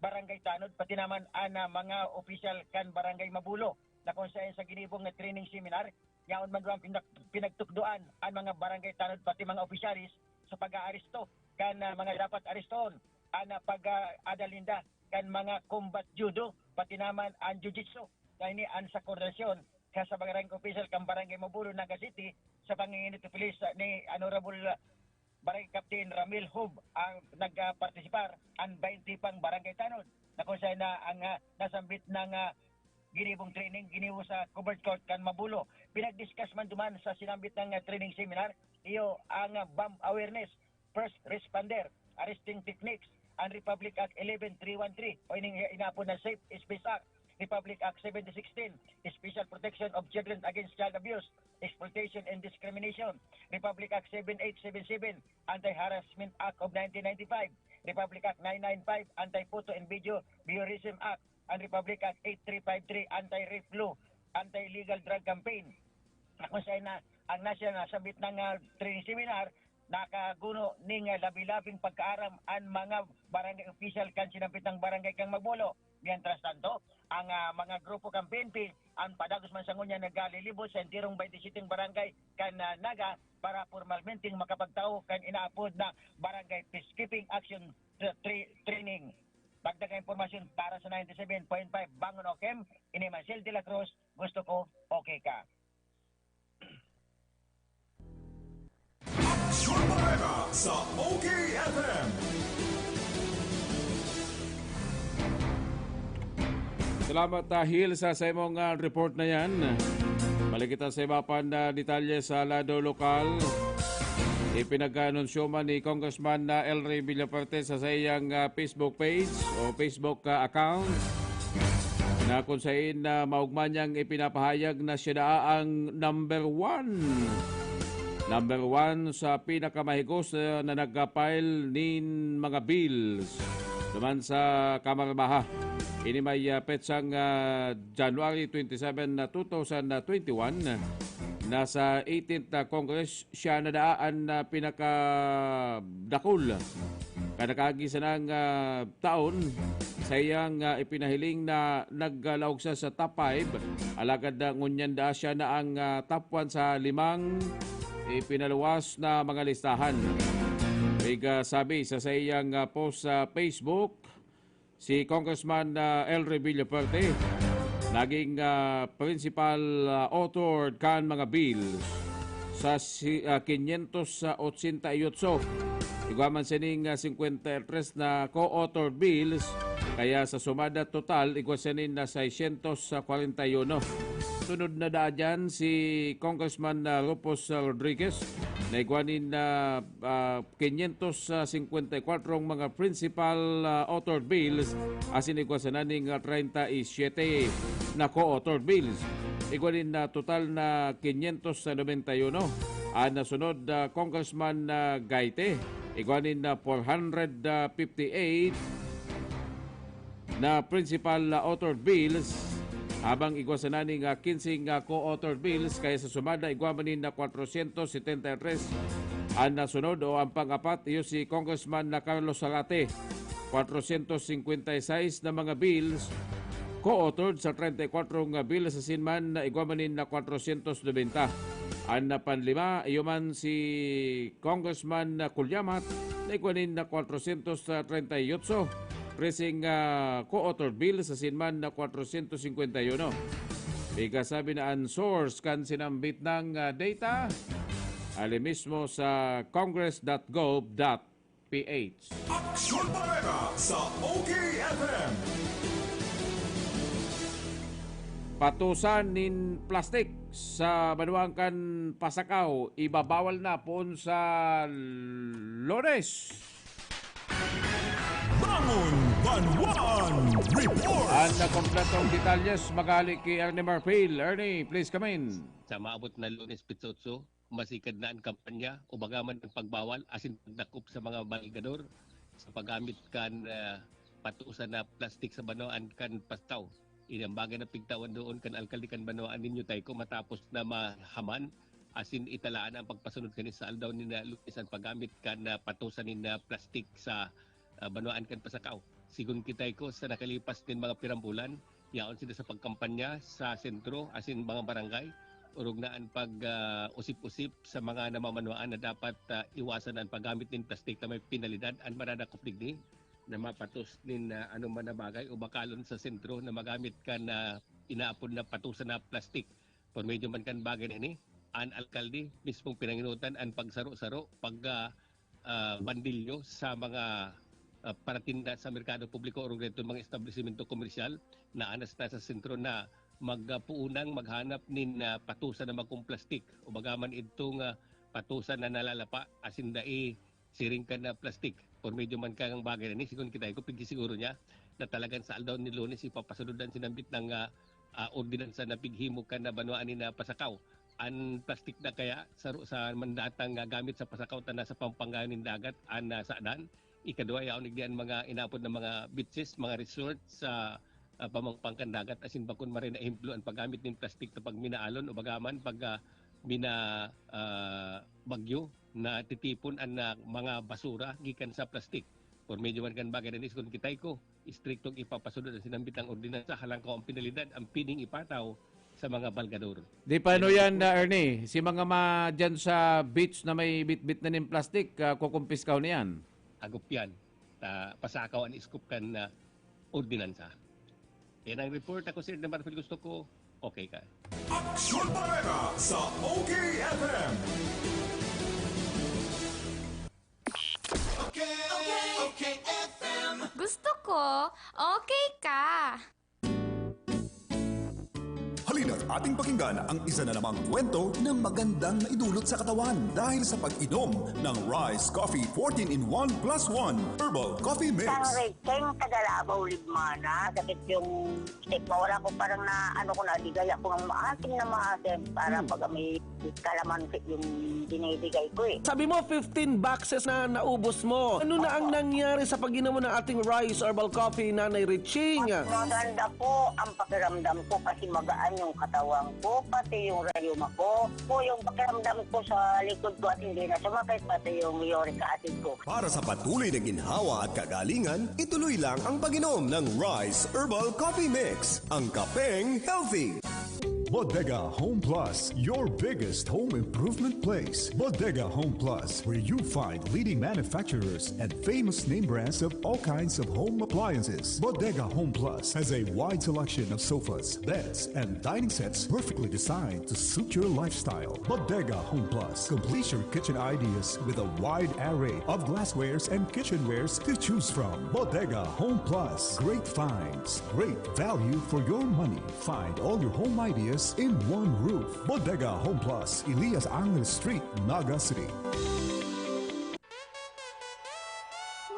barangay tanod, pati naman an, ah, mga opisyal kan Barangay Mabulo, na kung saen sa ginibong na training seminar, yaon man duman pinag-, pinagtukdoan an mga barangay tanod, pati mga opisyalis sa pag-aaresto kan, ah, mga dapat arestoon, an, ah, pag-, ah, adal ninda kan mga combat judo, pati naman an jiu-jitsu. Kaya ini an sa koordinasyon ka sa barangay opisyal kan Barangay Mabulo, Naga City, sa panginginit ni Police, ah, ni Honorable, ah, Barangay Captain Ramil Hub ang nagpartisipar, an baynte pang barangay tanod, na kung saen na ang, ah, nasambit na nga ginibong training ginibo sa covered court kan Mabulo. Pinag-discuss man duman sa sinambit na nga training seminar, iyo ang, ah, bomb awareness, first responder, arresting techniques, an Republic Act eleven three one three o ining inaapod na Safe Space Act, Republic Act seventy sixteen, Special Protection of Children Against Child Abuse, Exploitation and Discrimination, Republic Act seven eight seven seven, Anti-Harassment Act of nineteen ninety-five, Republic Act nine nine five, Anti-Photo and Video Voyeurism Act, and Republic Act eight three five three, Anti-Rape Law, Anti-Illegal Drug Campaign. Na kung saen na ang nasyan nasambit na nga training seminar, nakaguno ning labi-labing pagkaaram an mga barangay opisyal kan sinambit na barangay kan Mabulo. Mientras tanto, ang, ah, mga grupo kan P N P, an padagos man sa ngunyan, nagalilibot sa enterong baynte siyete barangay kan, ah, Naga para pormalmenteng makapagtao kan inaapod na Barangay Peacekeeping Action Tra-, Tra-, Training. Dagdag na impormasyon para sa ninety-seven point five Bangon O K M, ini man si Hil de la Cruz, gusto ko, okay ka. Aksyon Bareta sa O K F M. Salamat, ah, Hil, sa, sa imong, ah, report na yan. Balik kita sa iba pang, ah, detalye sa lado lokal. Ipinag-anunsyo man ni Congressman, ah, El Rey Villafuerte sa saiyang, ah, Facebook page o Facebook, ah, account na kung sain na maogma niyang ipinapahayag na siya na ang number one. Number one sa pinakamahigos, ah, na nagka-file nin mga bills duman sa Kamara Baha. Ini may, ah, petsang, ah, January twenty-seven na two thousand twenty-one, nasa eighteenth Congress siya na daa an, ah, pinakadakul. Kan nakaagi sanang, ah, taon, saiyang, ah, ipinahiling na naglaog siya sa top five, alagad na ngunyan daa siya na ang, ah, top one sa limang ipinaluwas na mga listahan. Ig, ah, sabi sa saiyang, ah, post sa Facebook, si Congressman, ah, El Rey Villafuerte naging, ah, principal, ah, author kan mga bills. sa si-, ah, quinientos ochenta y ocho. Igwa man sining, ah, cincuenta y tres na co-authored bills, kaya sa sumada total, igwa siya nin na seiscientos cuarenta y uno. Sunod na daa dyan si Congressman, ah, Rufus, ah, Rodriguez, na igwa nin, ah, ah, quinientos cincuenta y cuatro mga principal, ah, authored bills, asin igwa sana ning, ah, treinta y siete na co-authored bills. Igwa nin, ah, total na quinientos noventa y uno. An nasunod, ah, Congressman, ah, Gaite, igwa nin, ah, four hundred fifty-eight na principal, ah, authored bills, habang igwa sana ning, ah, quince nga co-authored bills, kaya sa sumada igwa man nin na cuatrocientos setenta y tres. An nasunod o ang pangapat, iyo si Congressman na Carlos Zarate, cuatrocientos cincuenta y seis na mga bills, co-authored sa treinta y cuatro nga bills, asin man na igwa man nin na cuatrocientos noventa. An panlima, iyo man si Congressman Cullamat, na igwa nin na cuatrocientos treinta y ocho, trese nga co-authored bills, asin man na cuatrocientos cincuenta y uno. Pigkasabi na an source kan sinambit nang, ah, data, ali mismo sa congress dot gov dot ph. Aksyon Bareta sa O K F M. Patusan nin plastik sa banwaan kan Pasacao, ibabawal na poon sa Lunes. Bangon Banwaan Report. Ang kompletong detalyes maghali ki Ernie Marfil. Ernie, please come in. Sa maabot na Lunes, Pitsotso, masikad na an kampanya, ubaga man an pagbawal asin pagdakop sa mga balgador sa paggamit kan, ah, patusan na plastik sa banwaan kan Pasacao. Ini an bagay na pigtawan doon kan alkalde kan banwaan ninyo, Tayko, matapos na mahaman asin italaan na an pagpasunod kani sa aldaw nin, ah, Lunes an paggamit kan, ah, patusan nin, ah, plastik sa, ah, banwaan kan Pasacao. Sigon ki Tayko, sa nakalipas nin mga pirang bulan, yaon sinda sa pagkampanya sa sentro asin mga barangay, orog na an pag, ah, usip-usip sa mga namamanwaan na dapat, ah, iwasan an paggamit nin plastik na may penalidad an madadakop digdi na mapatos nin, ah, anoman na bagay o bakalon sa sentro na magamit kan, ah, inaapod na patusan na plastik. Por medyo man kan bagay na ini, an alkalde mismong pinangenotan an pagsaro-saro, pag, ah, ah, bandilyo sa mga, ah, paratinda sa merkado publiko o mga establisimento komersyal na anas na sa sentro na magpuunang maghanap nin, ah, patusan na magkong plastik o baga man idtong, ah, patusan na nalalapa asin dai siring kan, ah, plastik. Por medyo man kang bagay na ni, sigon kita ko, pigsiguro niya na talagang sa aldaw ni Lunes ipapasunod an sinambit ng, ah, ah, ordinansa na pighimo kan na banwaan ni na Pasacao. An plastik na kaya sa, sa mandatang nga gamit sa Pasacao ta nasa pampangayon nin dagat an, ah, sadan. Ikadwa, yaon igdi an mga inapod na mga beaches, mga resort sa, ah, pamangpang kan dagat asin bakon maray na ehemplo an paggamit nin plastik na pag minaalon o bagaman pag, ah, mina, ah, bagyo na titipon an, ah, mga basura gikan sa plastik. Por medyo man kan bagay na ni, sigon kitay ko, istriktong ipapasunod an sinambitang ordinansa, halangkaw ang penalidad ang pining ipataw sa mga balgador. Di paano yan, ah, Ernie? Si mga ma-, dyan sa beach na may bitbit na nin plastik, ah, kukumpiskaw na yan? Agop yan. Ta, pasakaw an iskop kan, ah, ordinansa. Yan ang report. Ako si Ernie Marfil. Gusto ko, okay ka. Aksyon Bareta sa O K F M. Okay, okay, okay, F M. Gusto ko, okay ka. Halina't ating pakinggan ang isa na namang kwento na magandang maidulot sa katawan dahil sa pag-inom ng Rice Coffee fourteen in one plus one Herbal Coffee Mix. Kang Recheng, taga Labaw, Libmana. Sakit yung stick mo. Wala ko, parang na, ano ko, nadigay ako ng maasim na maasim para Hmm. pag may kalamansi yung binibigay ko eh. Sabi mo, fifteen boxes na naubos mo. Ano na ang Opo. nangyari sa pag-inom mo ng ating Rice Herbal Coffee, Nanay Riching? Maganda po ang pakiramdam ko kasi magaan yung katawan ko, pati yung rayuma ko. Po yung pakiramdam ko sa likod ko at hindi na sumakit, pati yung uric acid ko. Para sa patuloy na ginhawa at kagalingan, ituloy lang ang pag-inom ng Rice Herbal Coffee Mix, ang kapeng healthy. Bodega Home Plus, your biggest home improvement place. Bodega Home Plus, where you find leading manufacturers and famous name brands of all kinds of home appliances. Bodega Home Plus has a wide selection of sofas, beds, and dining sets perfectly designed to suit your lifestyle. Bodega Home Plus completes your kitchen ideas with a wide array of glasswares and kitchenwares to choose from. Bodega Home Plus, great finds, great value for your money. Find all your home ideas in one roof. Bodega Home Plus, Elias Angeles Street, Naga City.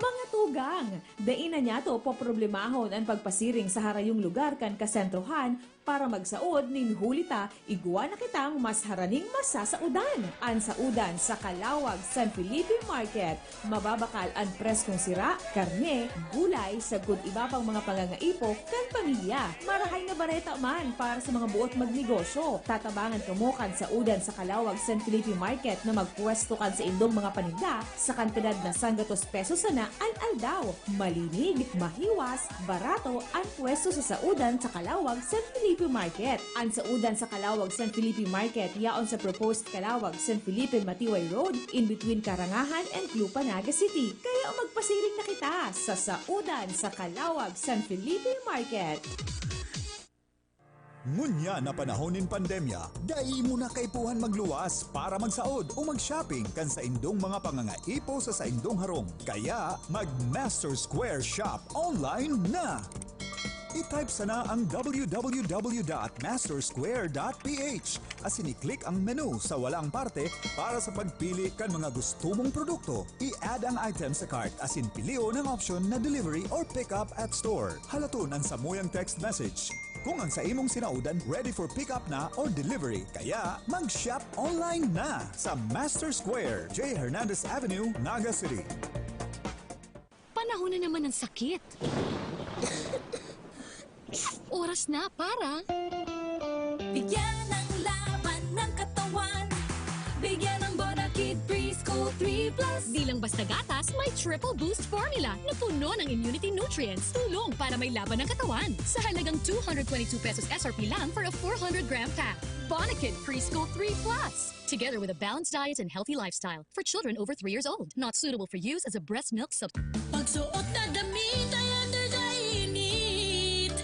Mga tugang, dai na niyato poproblemahon an pagpasiring sa harayong lugar kan kasentrohan para magsaod nin huli ta igwa na kitang mas haraning masasaodan. An saodan sa Calauag San Felipe Market. Mababakal an preskong sira, karne, gulay, sagkod iba pang mga pangangaipo kan pamilya. Marahay na bareta man para sa mga buot magnegosyo. Tatabangan kamo kan saodan sa Calauag San Felipe Market na magpwesto kan saindong mga paninda sa kantidad na sanggatos pesos sana an aldaw. Malinig, mahiwas, barato an pwesto sa saodan sa Calauag San Felipe Market. An saodan sa Calauag San Felipe Market yaon sa proposed Calauag San Felipe Matiway Road, in between Karangahan and Club Naga City. Kaya magpasiring na kita sa saodan sa Calauag San Felipe Market. Ngunyan na panahon nin pandemya, dai mo na kaipuhan magluwas para magsaod o mag-shopping kan saindong mga pangangaipo sa saindong harong. Kaya, mag-Master Square Shop online na! I-type sana ang w w w dot master square dot p h asin i-click ang menu sa walang parte para sa pagpili kan mga gusto mong produkto. I-add ang item sa cart asin pilion ang option na delivery or pick up at store. Halaton ang samuyang text message kung ang sa imong sinaodan ready for pick up na or delivery. Kaya mag-shop online na sa Master Square, J Hernandez Avenue, Naga City. Panahon na naman ng sakit. Oras na para Bigyan ng laban ng katawan. Bigyan ng Bonakid Preschool three plus. Di lang basta gatas, may triple boost formula na puno ng immunity nutrients. Tulong para may laban ng katawan. Sa halagang two hundred twenty-two pesos S R P lang for a four hundred gram pack. Bonakid Preschool three plus. Together with a balanced diet and healthy lifestyle for children over three years old. Not suitable for use as a breast milk supplement. Pagsuot na damit ay under the init.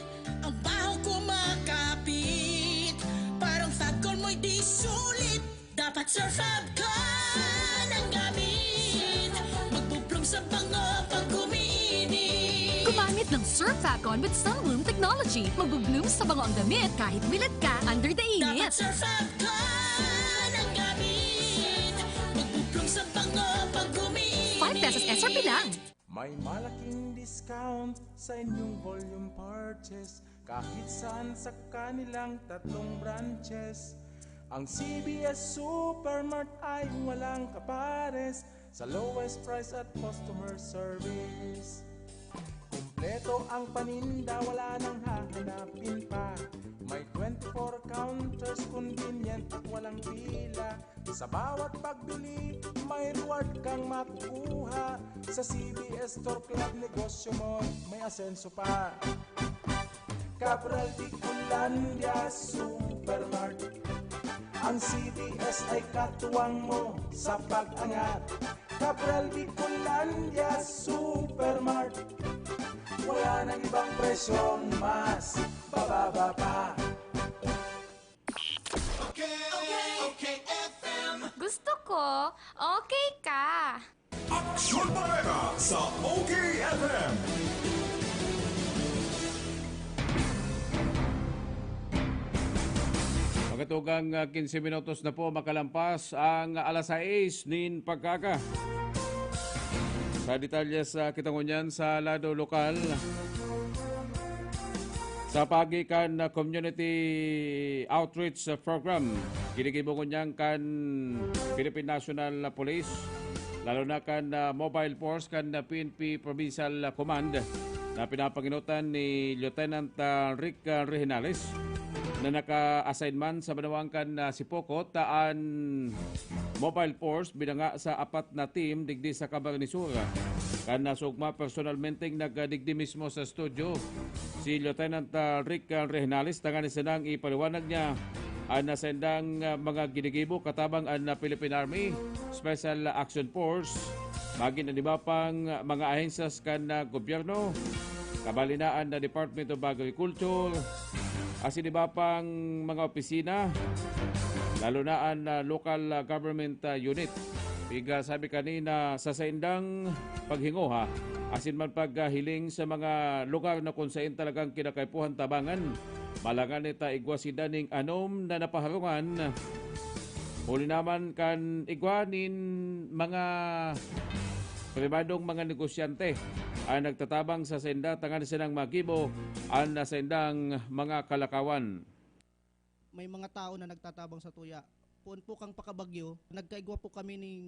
Ang baho ko makapit. Parang Fabcon mo'y di sulit. Dapat Surf Fabcon ang gamit. Magbublong sa bango pag umiinit. Gumamit ng Surf Fabcon with Sunbloom Technology. Magbubloom sa bango ang damit kahit bilad ka under the Dapat init. Surf Fabcon ang gamit. Magbublong sa bango pag umiinit. Five pesos S R P lang. May malaking discount sa inyong volume purchase kahit saan sa kanilang tatlong branches. Ang C B S Supermart ay walang kapares sa lowest price at customer service. Kumpleto ang paninda, wala nang hahanapin pa. May twenty-four counters, convenient at walang pila. Sa bawat pagbili, may reward kang makukuha. Sa C B S Store Club, negosyo mo may asenso pa. Cabral Bicolandia Supermart. Ang C B S ay katuwang mo sa pag-angat. Cabral Bicolandia Supermart. Wala nang ibang presyong mas bababa pa. Gusto ko, okay ka. Aksyon Bareta sa O K F M. Pagkatugang ah, quince minutos na po makalampas ang alas sais nin pagkaaga. Sa detalye sa kita ngunyan sa lado lokal, sa paagi kan ah, Community Outreach Program, ginigibo ngunyan kan Philippine National Police, lalo na kan ah, Mobile Force kan ah, P N P Provincial Command na pinapanginutan ni Lieutenant ah, Rick ah, Regenales na naka-assign man sa banwang kan ah, Sipocot. An Mobile Force binanga sa apat na team digdi sa Camarines Sur. Kan nasugma personalmenteng nagdigdi mismo sa studio Si Lieutenant, ah, Rick, ah, Rehinales, tanganing sanang ipaliwanag niya an saindang, ah, mga ginigibo katabang an, ah, Philippine Army Special Action Force, magin an iba pang, ah, mga ahensyas kan, ah, gobyerno, kabalinaan na Department of Agriculture, asin iba pang mga opisina, lalo na an, ah, local, ah, government, ah, unit. Piga sabi kanina sa saindang paghingoha, asin man paghiling sa mga lugar na kung sain talagang kinakaipuhan tabangan. Malangan ita igwa sinda ning anom na napaharungan. Huli naman kan igwa nin mga pribadong mga negosyante ang nagtatabang sa sainda tanganing sanang magibo an saindang mga kalakawan. May mga tao na nagtatabang sa tuya. Poon po kang pakabagyo, nagkaigwa po kami ning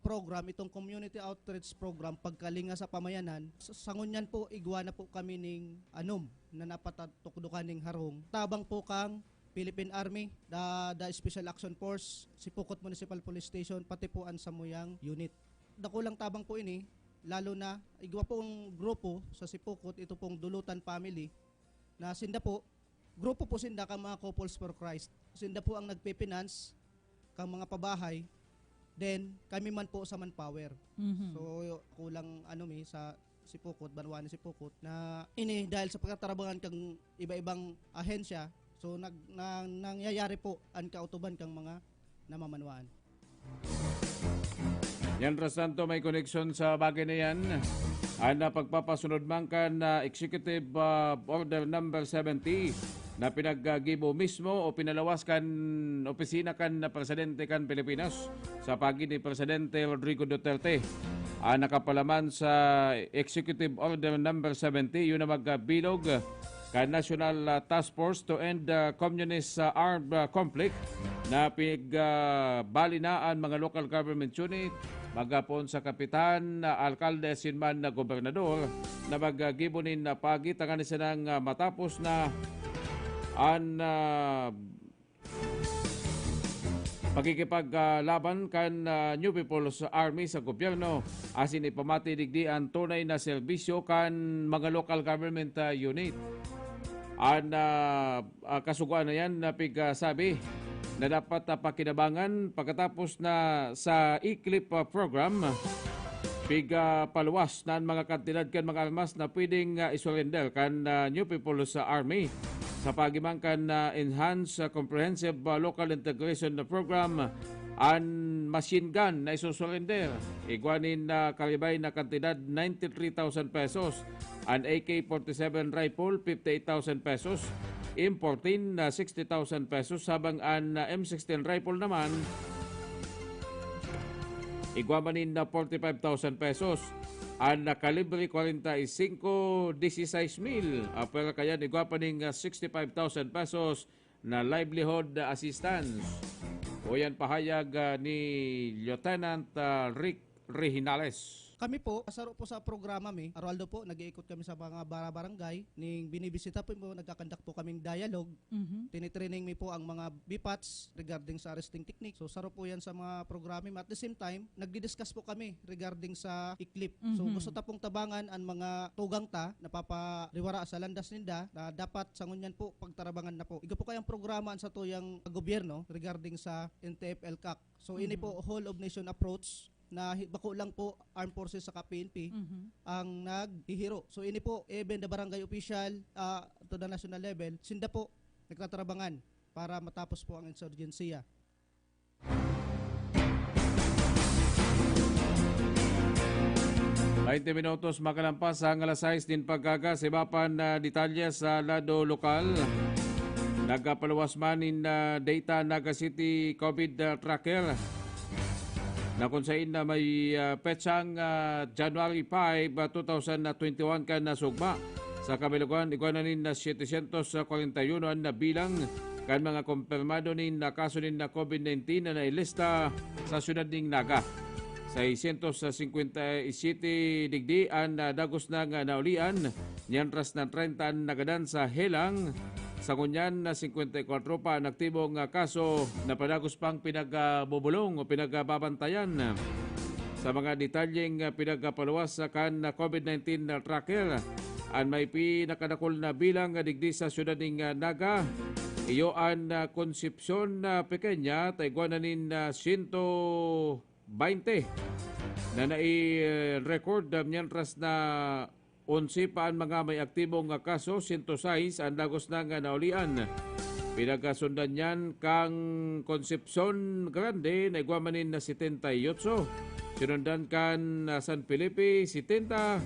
program, itong community outreach program, pagkalinga sa pamayanan. Sa, sa ngunyan po, igwa na po kami ning anom na napatatukdokan ning harong. Tabang po kang Philippine Army, the, the Special Action Force, Sipocot Municipal Police Station, pati po an samuyang unit. Dakulang tabang po ini, lalo na igwa pong grupo sa Sipocot, ito pong Dulutan family, na sinda po, grupo po sinda kan mga Couples for Christ. Sinda po ang nagpe-finance kan mga pabahay, then kami man po sa manpower. Mhm. So, kulang ano mi sa Sipocot, banwa ni Sipocot, na ini dahil sa pagkatarabangan kang iba-ibang ahensya, so nag-, na-, nangyayari po an kautuban kang mga namamanwaan. Yan, Rasanto, may koneksyon sa bagay na yan. Ang, ah, pagpapasunod man kan, ah, Executive, ah, Order Number seventy na pinaggibo mismo o pinalawas kan opisina kan presidente kan Pilipinas sa pagi ni Presidente Rodrigo Duterte. Ang nakapalaman sa Executive Order Number seventy, yun na magbilog kan National, ah, Task Force to End, ah, Communist, ah, Armed, ah, Conflict na pig, ah, bali na an mga local government unit, magapon sa kapitan, ah, alkalde, asin man na gobernador na maggibo nin, ah, pagi tanganing sanang, ah, matapos na an, ah, pakikipaglaban kan, ah, New People's Army sa gobyerno, asin ipamati digdi an tunay na serbisyo kan mga local government, ah, unit. An, ah, ah, kasugoan na yan na pigsabi na dapat, ah, pakinabangan pagkatapos na sa E-CLIP, ah, program, pig, ah, paluwas na an mga kantidad kan mga armas na pwedeng, ah, isurrender kan, ah, New People's Army sa pagi man kan, ah, Enhanced, ah, Comprehensive, ah, Local Integration Program, an machine gun na isusurrender. Igwa nin, ah, karibay na kantidad, ninety-three thousand pesos. An A K forty-seven rifle, fifty-eight thousand pesos. M fourteen na sixty thousand pesos, habang an, ah, M sixteen rifle naman, igwa man nin, ah, forty-five thousand pesos. An, ah, kalibre kwarenta y singko, dieciséis mil. Ah, pwera kayan, igwa pa ning, ah, sixty-five thousand pesos na livelihood assistance. O yan pahayag, ah, ni Lieutenant, ah, Rick Rehinales. Kami po, saro po sa programa mi, aroaldo po, nag-iikot kami sa mga bara-barangay, ning binibisita po, po, nagkakandak po kaming dialogue. Mhm. Tinitraining mi po ang mga B pats regarding sa arresting technique. So, saro po yan sa mga programa mi. At the same time, nagdi-discuss po kami regarding sa E-CLIP. So, Mhm. gusto ta pong tabangan ang mga tugang ta, napapariwara sa landas ninda, na dapat sa ngunyan po, pagtarabangan na po. Igo po kayang programa ang satuyang gobyerno regarding sa N T F L CAC. So, ini Mhm. po, whole of nation approach na hi-, bako lang po Armed Forces saka P N P Mhm. ang naghihiro. So, ini po, even the barangay official, ah, to the national level, sinda po nagtatarabangan para matapos po ang insurgensiya. Baynte minutos makalampas ang alas sais nin pag-aga. Sa iba pang, ah, detalye sa lado lokal, nagpaluwas man nin, ah, data Naga City COVID, ah, tracker na kung sain na may, ah, petsang, ah, January five, ah, two thousand twenty-one kan nasugma. Sa kabilugan, igwa na nin na setecientos kwarenta y uno an nabilang kan mga kumpirmado nin na kaso nin na COVID nineteen na nailista sa siyudad nin Naga. Seiscientos cincuenta y siete digdi an, ah, dagos na nga naulian, mientras na treinta an nagadan sa helang. Sa ngunyan na singkwenta y kwatro pa an aktibong, ah, kaso na padagos pang pinagbubulang o pinagbabantayan. Sa mga detalyeng, ah, pinagpaluwas kan COVID nineteen tracker, An may pinakadakul na bilang nga digdi sa siyudad ning, ah, Naga, iyo an, ah, Concepcion, ah, Pequeña, ta igwa na nin, ah, siyento baynte na nai-record, ah, miyentras na onse pa an mga may aktibong, ah, kaso, siyento sais an dagos na nga naulian. Pinagasundan niyan kan Concepcion Grande na igwa man nin setenta y ocho. Sinundan kan, ah, San Felipe, setenta.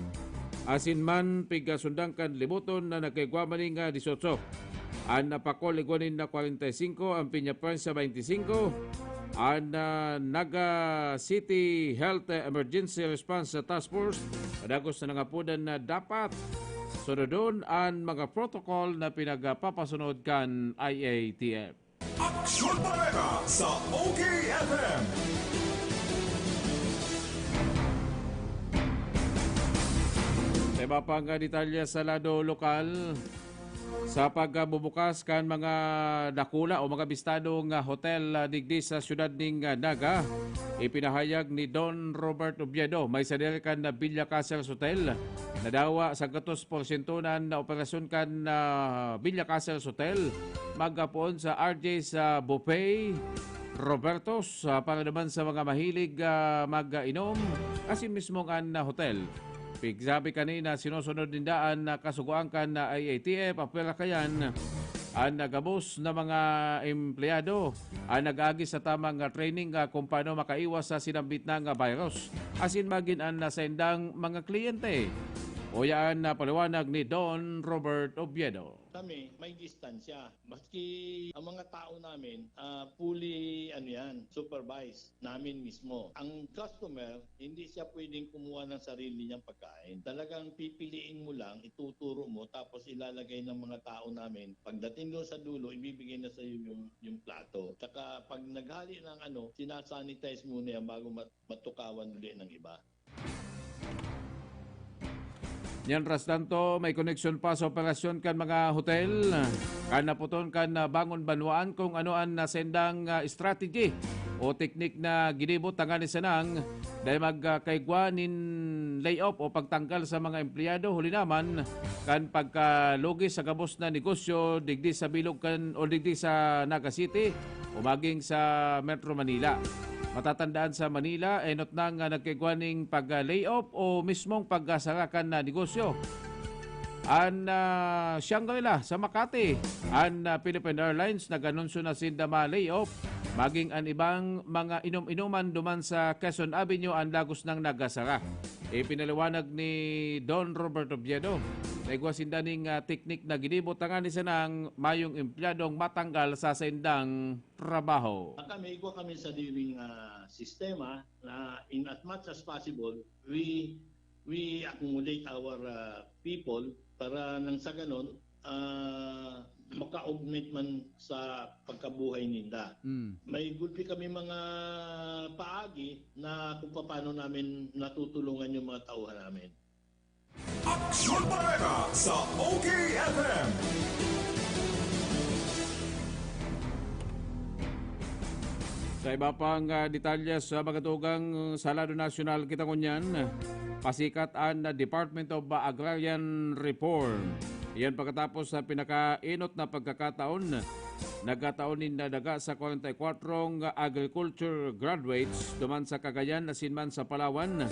Asin man, pigasundan kan Liboton na nagkaigwa man nin, ah, dieciocho. An Apacol igwa nin na kwarenta y singko, an Peñafrancia, baynte singko. An, ah, Naga City Health Emergency Response Task Force, padagos na nangapodan na dapat sunodon an mga protocol na pinagpapasunod kan I A T F. Aksyon Bareta sa O K F M. Sa iba pang, ah, detalye sa lado lokal, sa pagbubukas kan mga dakula o mga bistado nga hotel, ah, digdi sa siyudad ning, ah, Naga, ipinahayag ni Don Robert Oviedo, may sadiri kan, ah, Villa Castles Hotel, nadawa sa gatos porsyento na operasyon kan, ah, Villa Castles Hotel, magkapoon sa R J's, ah, Buffet, Roberto's, ah, para naman sa mga mahilig, ah, mag-inom, asin mismo an, ah, hotel. Pigsabi kanina, sinusunod ninda an, ah, kasugoan kan, ah, I A T F, apwera kayan, an, ah, gabos na mga empleyado, an nag-agi sa tamang, ah, training, ah, kung paano makaiwas sa sinambit na nga virus, asin magin an, ah, saindang mga kliyente. Uya an, ah, paliwanag ni Don Robert Oviedo. Kami, may distansya. Maski ang mga tao namin, ah, fully, ano yan, supervised namin mismo. Ang customer, hindi siya pwedeng kumuha ng sarili niyang pagkain. Talagang pipiliin mo lang, ituturo mo, tapos ilalagay ng mga tao namin. Pagdating doon sa dulo, ibibigay na sa'yo yung, yung plato. Tsaka pag naghali ng ano, sinasanitize muna yan bago mat-, matukawan uli ng iba. Mientras tanto, may koneksyon pa sa operasyon kan mga hotel. Kan naputon kan, ah, bangon banwaan kung ano an, ah, saindang, ah, strategy o teknik na ginibo tanganing sanang dai magkaigwa nin layoff o pagtanggal sa mga empleyado, huli naman kan pagkalugi sa gabos na negosyo digdi sa bilog kan o digdi sa Naga City o maging sa Metro Manila. Matatandaan, sa Manila, enot na nga nagkaigwa ning pag-layoff o mismong pagsara kan, ah, negosyo. An, ah, Shangri-La sa Makati, an, ah, Philippine Airlines nag-anunsyo na sinda ma-layoff, maging an ibang mga inom-inoman duman sa Quezon Avenue an dagos nang nagsara. Ipinaliwanag ni Don Robert Oviedo na igwa sinda ning, ah, teknik na ginibo tanganing sanang mayong empleyadong matanggal sa saindang trabaho. Kami, igwa kami sadiring, ah, sistema na in as much as possible, we, we accommodate our, ah, people para nang sa ganon, ah, maka-augment man sa pagkabuhay ninda. Mm. May gulpi kami mga paagi na kung paano namin natutulungan yung mga tauhan namin. Aksyon Bareta sa O K F M. Sa iba pang, ah, detalye sa mga tugang sa lado nasyonal, kita ngunyan, pasikat an Department of Agrarian Reform. Iyan pagkatapos sa pinakaenot na pagkakataon, nagkataon nin daga sa kwarenta y kwatro agriculture graduates duman sa Cagayan asin man sa Palawan.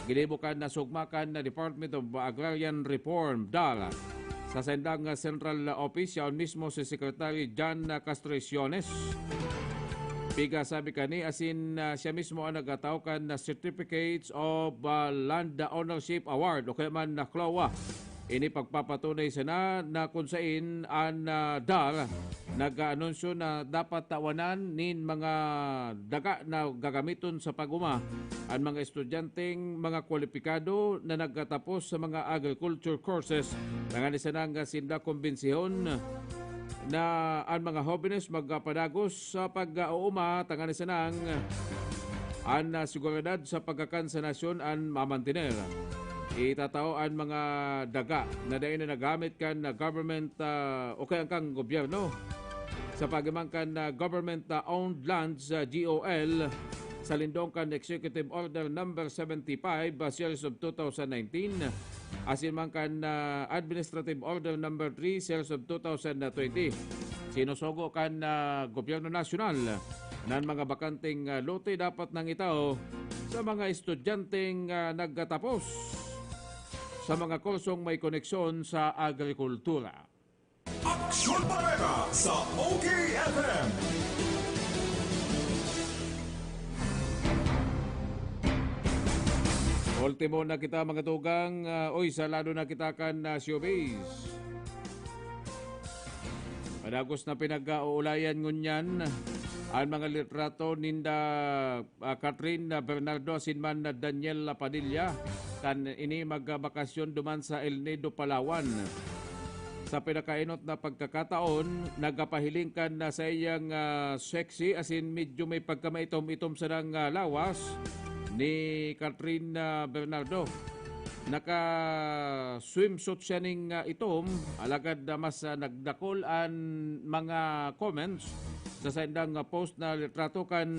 Ginibo kan nasugma kan Department of Agrarian Reform, DAR, sa saindang central office, yaon mismo si Secretary John Castriciones. Pigasabi kani, asin, ah, siya mismo an nagtao kan Certificates of, ah, Land Ownership Award o kaya man na CLOA. Ini pagpapatunay sana na kun sain an, ah, DAR nag-aanunsyo na dapat tawanan nin mga daga na gagamiton sa pag-oma an mga estudyanteng mga kwalipikado na nagkatapos sa mga agriculture courses. Tanganing sanang sinda kumbensihon na an mga hobenes magpadagos sa pag-ooma, tanganing sanang an, ah, seguridad sa pagkakan sa nasyon an mamantener. Itatao an mga daga na dai na nagamit kan government, ah, o kaya kan gobyerno. Sa pagiman kan, ah, government, ah, owned lands, ah, G O L, sa lindong kan Executive Order Number seventy-five, ah, Series of two thousand nineteen, asin man kan, ah, Administrative Order Number three, Series of two thousand twenty. Sinusugo kan, ah, Gobyerno Nasyonal na an mga bakanteng, ah, lote dapat nang itao sa mga estudyanteng, ah, nagkatapos sa mga kursong may koneksyon sa agrikultura. Aksyon Bareta sa O K F M. Ultimo na kita, mga tugang. Ah, uy, salado na kita kan, ah, showbiz. Padagos na pinag-aulayan ngunyan an mga litrato ninda, ah, Catherine, ah, Bernardo asin man, ah, Daniel Padilla, kan ini magbakasyon duman sa El Nido, Palawan. Sa pinakaenot na pagkakataon, nagpapahiling kan, ah, saiyang, ah, sexy asin medyo may pagkamaitom-itom sanang, ah, lawas ni Catherine, ah, Bernardo. Naka-swimsuit siya ning, ah, itom, alagad, ah, mas, ah, nagdakul an mga comments sa saindang, ah, post na litrato kan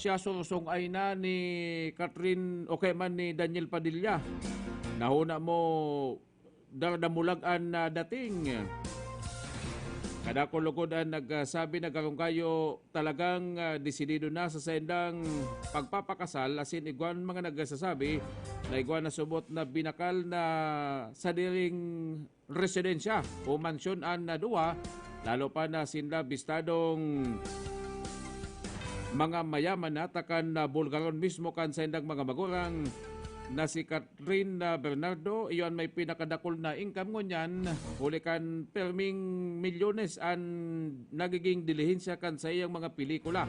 siya sursong-ay na ni Catherine o kaya man ni Daniel Padilla. Nahuna mo, dardamulag an, ah, dating. Kadakul lugod an nagsabi na garo kayo talagang, ah, desidido na sa saindang pagpapakasal, asin igwan mga nagsasabi na igwan na subot na binakal na sadiring residensya o mansyon an, ah, duwa, lalo pa na sinda bistadong mga mayaman na ta kan, ah, bulgaron mismo kan saindang mga magurang na si Catherine, ah, Bernardo, iyo an may pinakadakul na income ngunyan, huli kan perming milyones an nagiging dilihensya kan saiyang mga pelikula.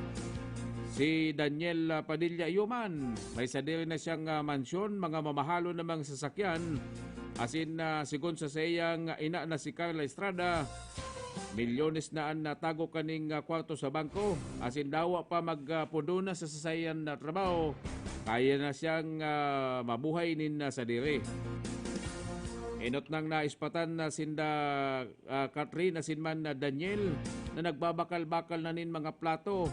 Si Daniel, ah, Padilla iyo man, may sadiri na siyang, ah, mansyon, mga mamahalon na mga sasakyan, asin, ah, sigon sa saiyang ina na si Carla Estrada, milyones na an natago kaning, ah, kwarto sa bangko, asin dawa pa magpundo na sa sasayan na trabaho, kaya na siyang, ah, mabuhay nin, ah, sadiri. Enot nang naispatan na sinda, ah, Catherine asin man na Daniel na nagbabakal-bakal na nin mga plato,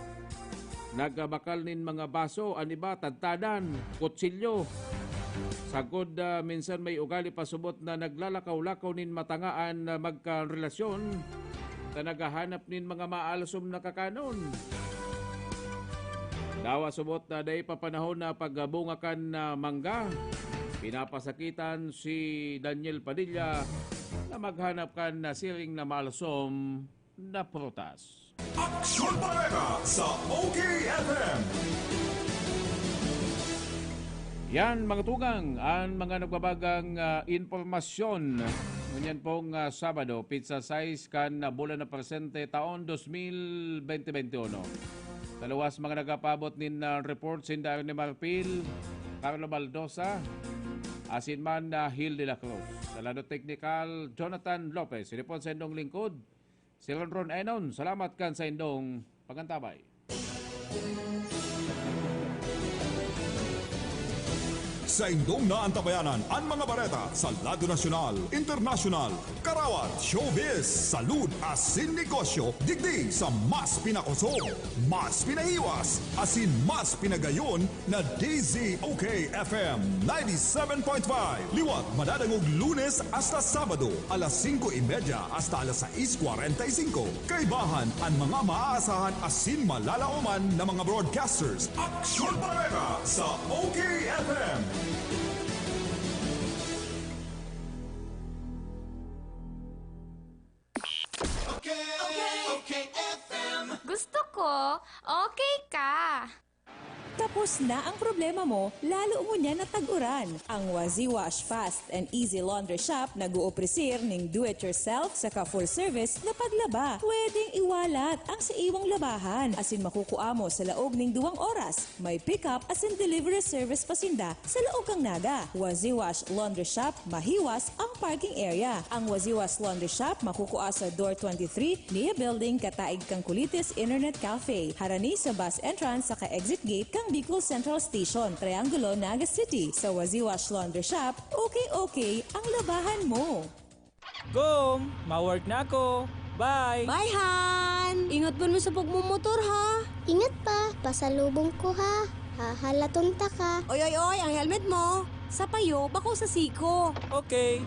nagbabakal nin mga baso, an iba, tadtadan, kutsilyo. Sagkod, ah, minsan may ugali pa subot na naglalakaw-lakaw nin matangaan na magkarelasyon ta naghahanap nin mga maalsom na kakanon. Dawa subot na dai pa panahon na pagbunga kan, ah, mangga, pinapasakitan si Daniel Padilla na maghanap kan, ah, siring na maalsom na prutas. Aksyon Bareta sa O K F M. Yan, mga tugang, ang mga nagbabagang, ah, impormasyon. Ngunyan pong, ah, Sabado, petsa sais kan, ah, bulan na presente, taon dos mil bente bente uno. Sa luwas, mga nagapabot nin, ah, report, sinda Ernie Marpil, Carlo Baldosa, asin man, ah, Hil de la Cruz. Sa lado teknikal, Jonathan Lopez. Ini po sa indong lingkod, si Ron Ron Enon. Salamat kan sa indong pagantabay. Sa indong naantabayanan an mga bareta sa lado nasyonal, internasyonal, karawat, showbiz, salud asin negosyo, digdi sa mas pinakosog, mas pinahiwas, asin mas pinagayon na D Z O K F M ninety-seven point five. Liwat madadangog Lunes hasta Sabado, alas singko y media hasta alas sais kwarenta y singko. Kaibahan an mga maaasahan asin malalaoman na mga broadcasters. Aksyon Bareta sa O K F M. Okay, okay, okay, F M. Gusto ko, okay ka. Tapos na ang problema mo, lalo ngunyan na tag-uran. Ang Waziwash Fast and Easy Laundry Shop nag-oofrecer ning do-it-yourself saka full-service na paglaba. Pwedeng iwalat ang sa iwang labahan asin makukua mo sa laog ning duwang oras. May pick-up asin delivery service pa sinda sa laog kan Naga. Waziwash Laundry Shop, mahiwas ang parking area. Ang Waziwash Laundry Shop makukua sa door twenty-three, Nia Building, kataig kan Kulitis Internet Cafe, harani sa bus entrance saka exit gate kan Bicol Central Station, Triangulo, Naga City. Sa Waziwash Laundry Shop, okay-okay ang labahan mo. Gom, ma-work na ako. Bye! Bye, Han! Ingat po mo sa pagmumotor, ha? Ingat pa, pasalubong ko, ha? Haha, laton ta ka. Oy, oy, oy, ang helmet mo. Sa payo, bako sa siko. Okay.